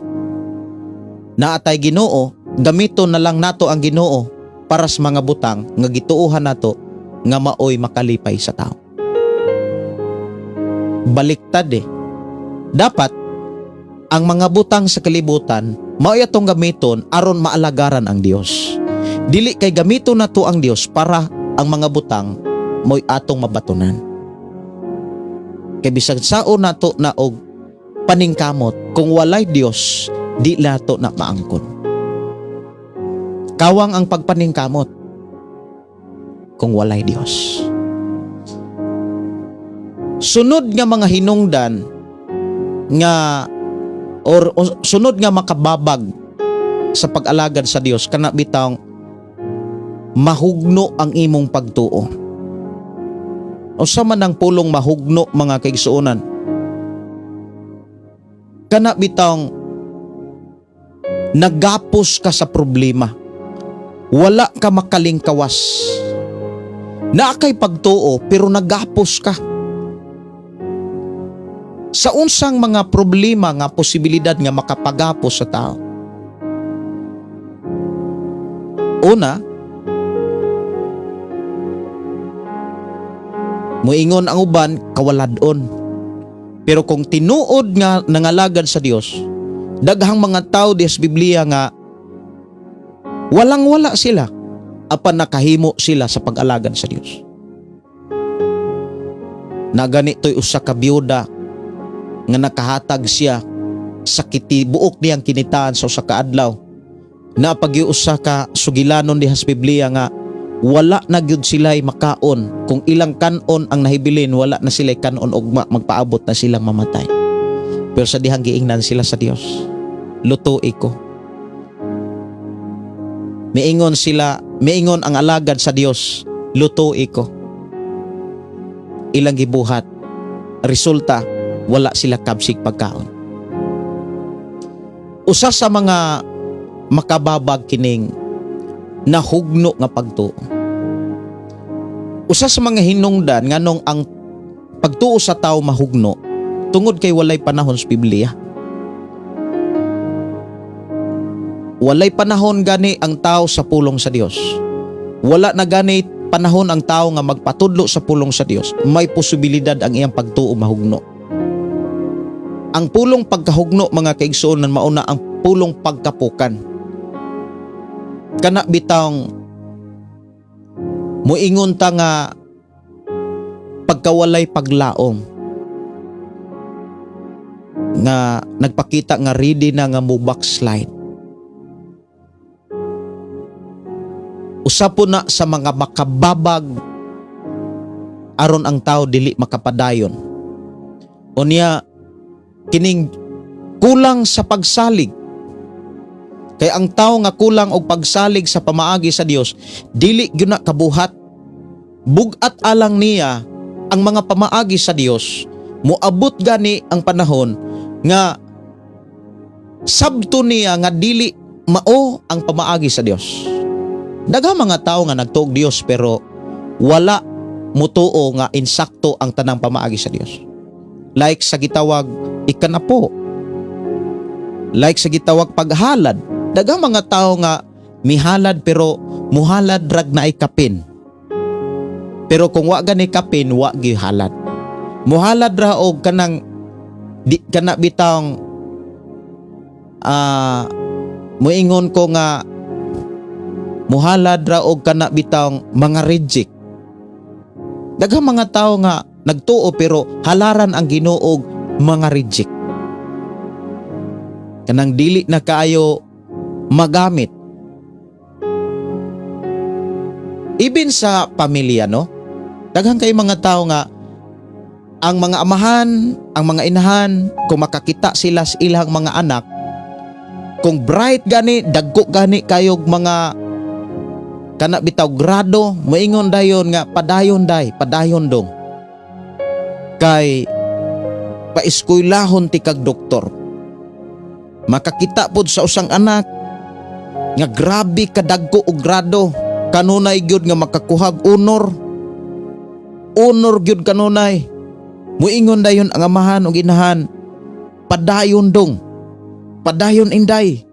C: naatay Ginoo, gamiton na lang nato ang Ginoo para sa mga butang nga gituohan nato nga maoy makalipay sa tao. Baliktad eh. Dapat ang mga butang sa kalibutan mao'y atong gamiton aron maalagaran ang Dios. Dili kay gamiton nato ang Dios para ang mga butang mo'y atong mabatunan. Kay bisag saon nato na og paningkamot, kung walay Dios, di nato na maangkon. Kawang ang pagpaningkamot kung walay Dios. Sunod nga mga hinungdan nga or sunod nga makababag sa pag-alagad sa Dios, kana bitawng mahugno ang imong pagtuo. Usa man ang pulong mahugno, mga kaigsuonan? Kana bitawng nagapos ka sa problema. Wala ka makalingkawas. Naa kay pagtuo pero nagapos ka. Sa unsang mga problema nga posibilidad nga makapagapos sa tao? Una, muingon ang uban, kawaladon. Pero kung tinuod nga nangalagad sa Dios, daghang mga tao di sa Biblia nga walang wala sila apan nakahimo sila sa pag-alagad sa Dios. Nagani to'y usa ka biyuda nga nakahatag siya sa kitibuok niyang kinitaan sa usa ka adlaw. Napagyo usa ka sugilanon diha sa Biblia nga wala na gyud sila'y makaon. Kung ilang kanon ang nahibilin, wala na sila'y kanon ugma, magpaabot na silang mamatay. Pero sa dihang giingnan sila sa Dios, "Lutuoi ko." Miingon sila, miingon ang alagad sa Dios, "Lutuoi ko." Ilang gibuhat, resulta, wala sila kabsig pagkaon. Usa sa mga makababag kining nahugno nga pagtuo. Usa sa mga hinungdan nganong ang pagtuo sa tao mahugno, tungod kay walay panahon sa Biblia. Walay panahon gani ang tao sa pulong sa Dios. Wala na gani panahon ang tao nga magpatudlo sa pulong sa Dios. May posibilidad ang iyang pagtuo mahugno. Ang pulong pagkahugno, mga kaigsuonan, mauna ang pulong pagkapukan. Kana bitawng muingon ta nga pagkawalay paglaom nga nagpakita nga ready na nga mo backslide. Usa po na sa mga makababag aron ang tao dili makapadayon. Unya kining kulang sa pagsalig. Kay ang tao nga kulang og pagsalig sa pamaagi sa Dios, dili gyud na kabuhat. Bug-at alang niya ang mga pamaagi sa Dios. Moabot gani ang panahon nga sabto niya nga dili mao ang pamaagi sa Dios. Daghang mga tao nga nagtuog Dios pero wala mutuo nga insakto ang tanang pamaagi sa Dios. Like sa gitawag ikanapo. Like sa gitawag paghalad. Daghang mga tao nga mihalad pero muhalad rag naay kapin. Pero kung wa gani kapin, wa gihalad. Muhalad ra og kanang di kana bitawng muingon ko nga muhalad ra og kana bitawng mga reject. Daghang mga tao nga nagtuo pero halaran ang Ginoo og mga reject. Kanang dili na kaayo magamit. Even sa pamilya, no? Daghan kay mga tao nga ang mga amahan, ang mga inahan, kung makakita sila sa ilang mga anak, kung bright gani, dagko gani kayog mga kana bitaw grado, moingon dayon nga padayon day, padayon dong. Kay paeskwelahon ti kag doktor. Makakita pod sa usang anak Nga grabe kadagko og grado, kanunay gyud nga makakuhag honor. Honor gyud kanunay. Muingon dayon ang amahan ug inahan, "Padayon, dong. Padayon, inday.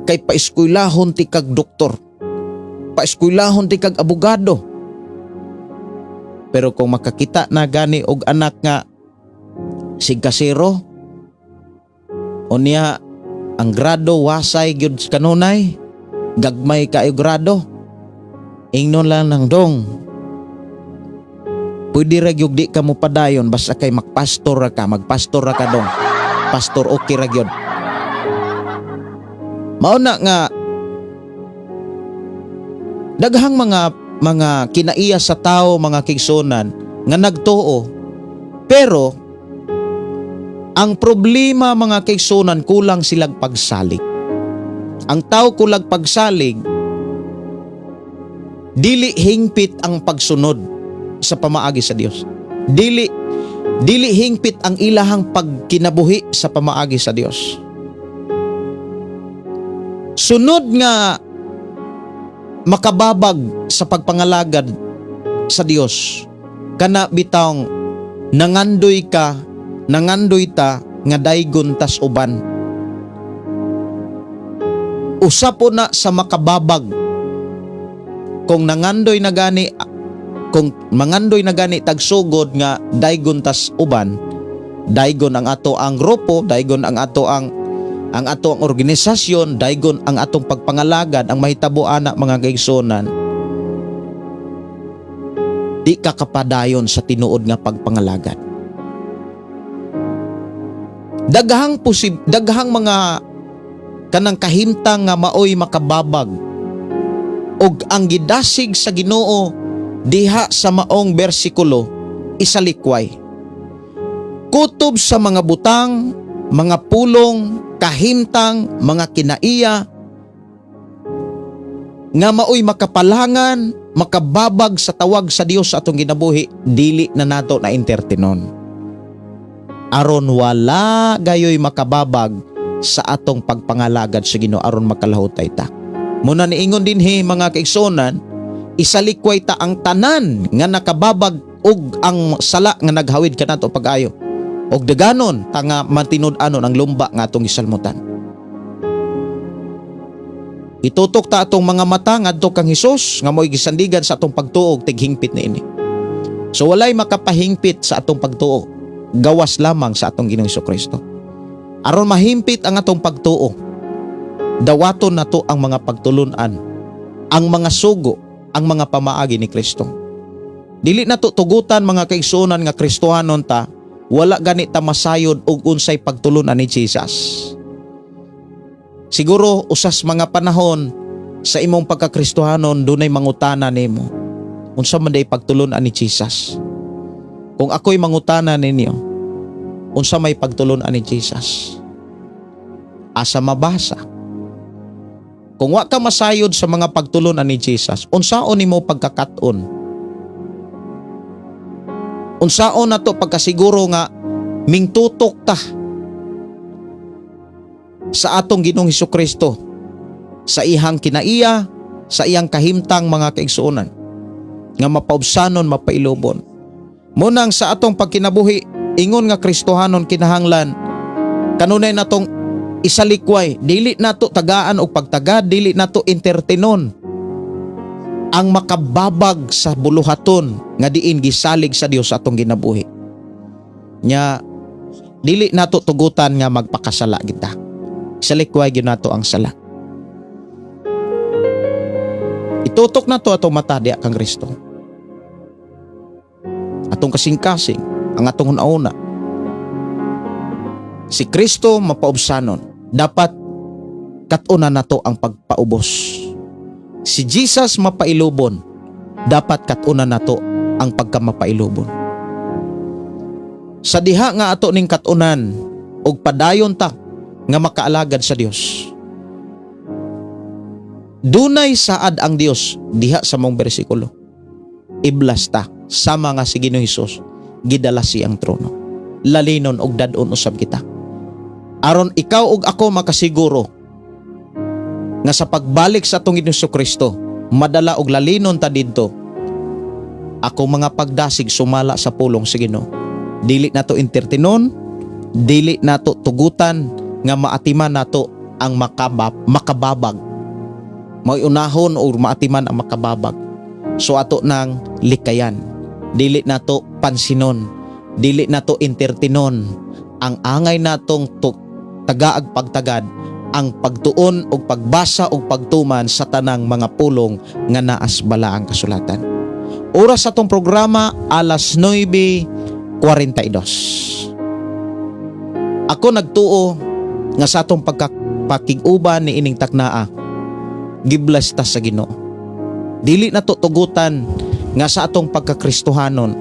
C: Kay paeskwelahon ti kag doktor. Paeskwelahon ti kag abogado." Pero kung makakita na gani og anak nga sigkasero, unya ang grado wasay gyud kanunay, gagmay kayo grado, ingnon lang ng, "Dong, pwede ra gyud di ka mo padayon basta kay magpastor ra ka, magpastor ra ka, dong. Pastor, okay ra gyud." Mao na nga daghang mga kinaiya sa tao, mga kaigsuonan, nga nagtuo, pero ang problema, mga kaigsuonan, kulang silang pagsalig. Ang tao kulang pagsalig, dili hingpit ang pagsunod sa pamaagi sa Dios. Dili hingpit ang ilahang pagkinabuhi sa pamaagi sa Dios. Sunod nga makababag sa pagpangalagad sa Dios, kana bitawng nangandoy ka, nangandoy ta nga daygon tas uban. Usa po na sa makababag kung nangandoy na gani, kung mangandoy na gani tagsugod nga daygon tas uban, daygon ang ato ang grupo, daygon ang ato ang organisasyon, daygon ang atong pagpangalagad. Ang mahitabo ana, mga kaigsuonan, di ka kapadayon sa tinuod nga pagpangalagad. Daghang mga kanang kahimtang nga maoy makababag, og ang gidasig sa Ginoo diha sa maong bersikulo, isalikway. Kutob sa mga butang, mga pulong, kahimtang, mga kinaiya nga maoy makapalangan, makababag sa tawag sa Dios sa atong ginabuhi, dili na nato na entertainon. Aron wala gayoy makababag sa atong pagpangalagad sa Ginoo, aron makalahutay ta. Muna niingon dinhi, mga kaigsuonan, isalikway ta ang tanan nga nakababag ug ang sala nga naghawid kanato pag-ayo. Og daganon ta nga matinud-anon ang lumba nga atong gisalmutan. Itutok ta atong mga mata ngadto kang Hesus nga mo'y gisandigan sa atong pagtuo, tighingpit niini. So walay makapahingpit sa atong pagtuo gawas lamang sa atong Ginoong Kristo. Aron mahimpit ang atong pagtuo, dawaton nato ang mga pagtulunan, ang mga sugo, ang mga pamaagi ni Kristo. Dili nato tugutan, mga kaigsuonan, nga Kristohanon ta, wala gani ta masayod og unsay pagtulunan ni Jesus. Siguro usas mga panahon sa imong pagkakristohanon, dunay mangutana nimo. Unsa man day pagtulunan ni Jesus? Kung ako'y mangutana ninyo, unsa may pagtulunan ni Jesus? Asa mabasa? Kung wa ka masayod sa mga pagtulunan ni Jesus, unsaon nimo pagkakat-on? Unsaon nato pagkasiguro nga mingtutok ta sa atong Ginoong Kristo, sa ihang kinaiya, sa iyang kahimtang, mga kaigsuonan, nga mapaubsanon, mapailubon? Munang sa atong pagkinabuhi, ingon nga Kristohanon, kinahanglan kanunay natong isalikway, dili nato tagaan og pagtagad, dili nato entertainon ang makababag sa buluhaton nga diin gisalig sa Dios sa atong ginabuhi. Nya dili nato tugutan nga magpakasala kita. Isalikway gyud nato ang sala. Itutok nato atong mata diha kang Kristo. Atong kasing-kasing, ang atong una. Si Kristo mapaubsanon. Dapat kat-unan nato ang pagpaubos. Si Jesus mapailubon. Dapat kat-unan nato ang pagkamapailubon. Sa diha nga ato ning kat-unan og padayon ta nga makaalagad sa Dios, dunay saad ang Dios diha sa mong bersikulo. Iblas ta sama nga si Ginoong Hesus gidala siyang trono. Lalinon og dad-on usab kita. Aron ikaw ug ako makasiguro Nga sa pagbalik sa atong Ginoong Kristo, madala og lalinon ta didto. Ako mga pagdasig sumala sa pulong sa Ginoo. Dili nato entertainon, dili nato tugutan nga maatiman nato ang makababag. May unahon or maatiman ang makababag. So ato nang likayan. Dili nato pansinon, dili nato entertainon. Ang angay natong tagaag pagtagad ang pagtuon og pagbasa og pagtuman sa tanang mga pulong nga naas balaang kasulatan. Oras sa atong programa, alas 9:42. Ako nagtuo nga sa atong pagkapakig-uban ni ining taknaa, gibless ta sa Ginoo. Dili na to tugutan nga sa atong pagkakristohanon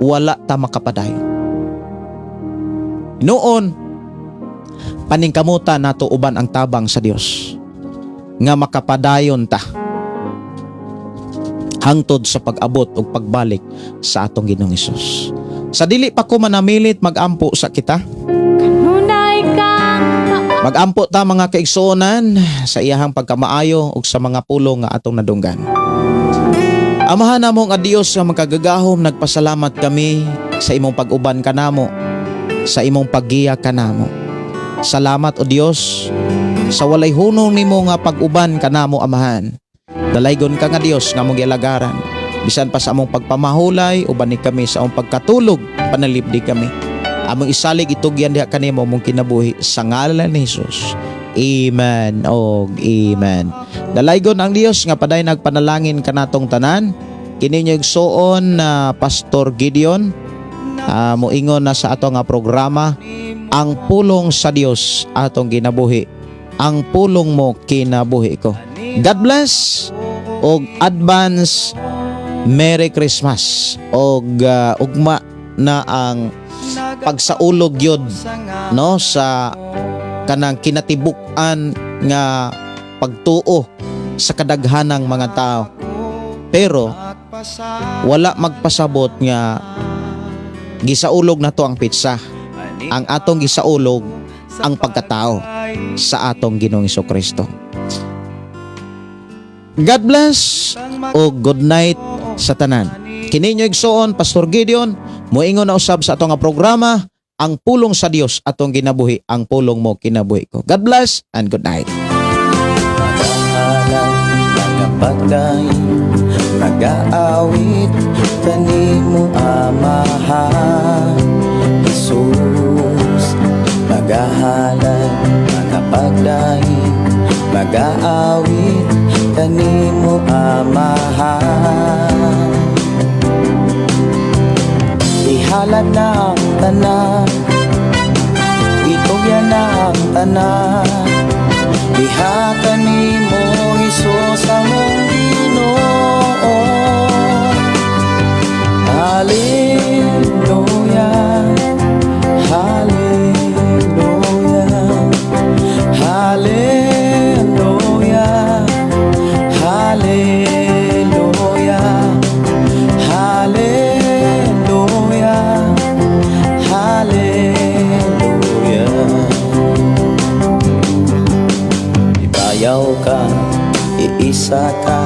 C: wala ta makapadayon. Noon, paningkamuta nato uban ang tabang sa Dios nga makapadayon ta hangtod sa pag-abot ug pagbalik sa atong Ginoong Hesus. Sa dili pa ko manamilit, magampo sa kita.
D: Kanunay kang
C: Magampo ta, mga kaigsuonan, sa iyahang pagkamaayo ug sa mga pulong nga atong nadunggan. Amahan namo nga Dios nga makagagahom, nagpasalamat kami sa imong pag-uban kanamo, sa imong paggiya kanamo. Salamat, o Dios, sa walay hunong nimo nga pag-uban kanamo, Amahan. Dalaygon ka nga Dios nga among gialagaran. Bisan pa sa among pagpamahulay, uban ni kami sa among pagkatulog, panalipdi kami. Among isalig, itugyan diha kanimo among kinabuhi sa ngalan ni Jesus. Amen og amen. Dalaygon ang Dios nga paday nagpanalangin kanatong tanan. Kini inyo igsuon na Pastor Gideon. Moingon na sa ato nga programa, Ang Pulong sa Dios Atong Ginabuhi. Ang pulong mo kinabuhi ko. God bless og advance Merry Christmas og ugma na ang pagsaulog yun, no, sa kanang kinatibuk-an nga pagtuo sa kadaghanang mga tao, pero wala magpasabot nga gisaulog na to ang petsa. Ang atong gisaulog ang pagkatao sa atong Ginoong Kristo. God bless o good night sa tanan. Kini inyo igsuon Pastor Gideon, moingon na usab sa atong nga programa, Ang Pulong sa Dios Atong Ginabuhi, ang pulong mo kinabuhi ko. God bless and good night.
B: Magahalad, magapagdaig, nagaawit kanimo, Amahan Jesus. Magahalad, magapagdaig, magaawit kanimo, Amahan. Ihalad na ang tanan, itugyan na ang tanan diha kanimo, Hesus, among Ginoo. Hallelujah, Hallelujah, Hallelujah, Hallelujah, Hallelujah, Hallelujah. Ibayaw ka, iisa ka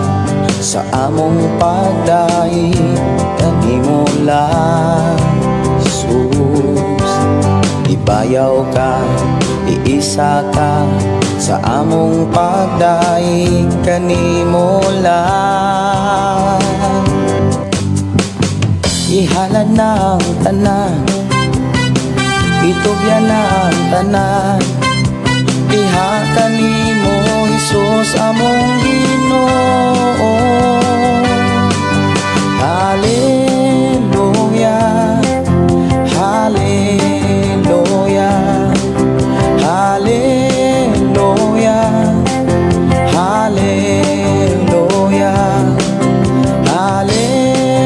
B: sa among pagdaig kanimo lang, Jesus. Ibayaw ka, iisa ka sa among pagdaig kanimo lang. Ihalad na ang tanan, itugyan na ang tanan diha kanimo, Hesus, among Ginoo. Hallelujah, Hallelujah, Hallelujah, Hallelujah,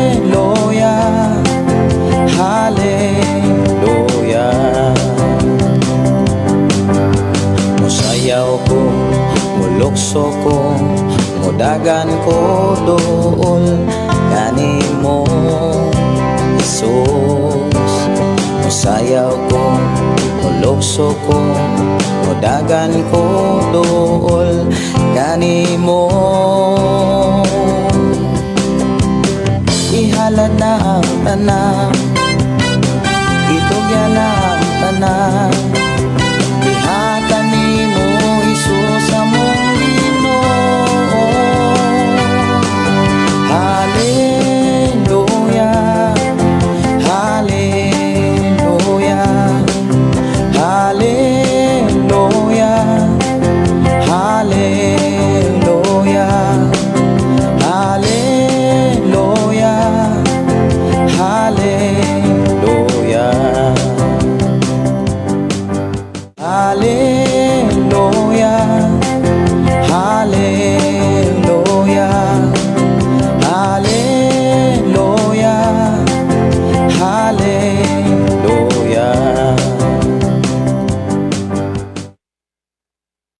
B: Hallelujah, Hallelujah. Musayaw ko, mulukso ko, mudagan ko dool kanimo, Jesus. Musayaw ko, Mulukso ko, mudagan ko duol kanimo. Ihalad na ang tanan, itugyan na.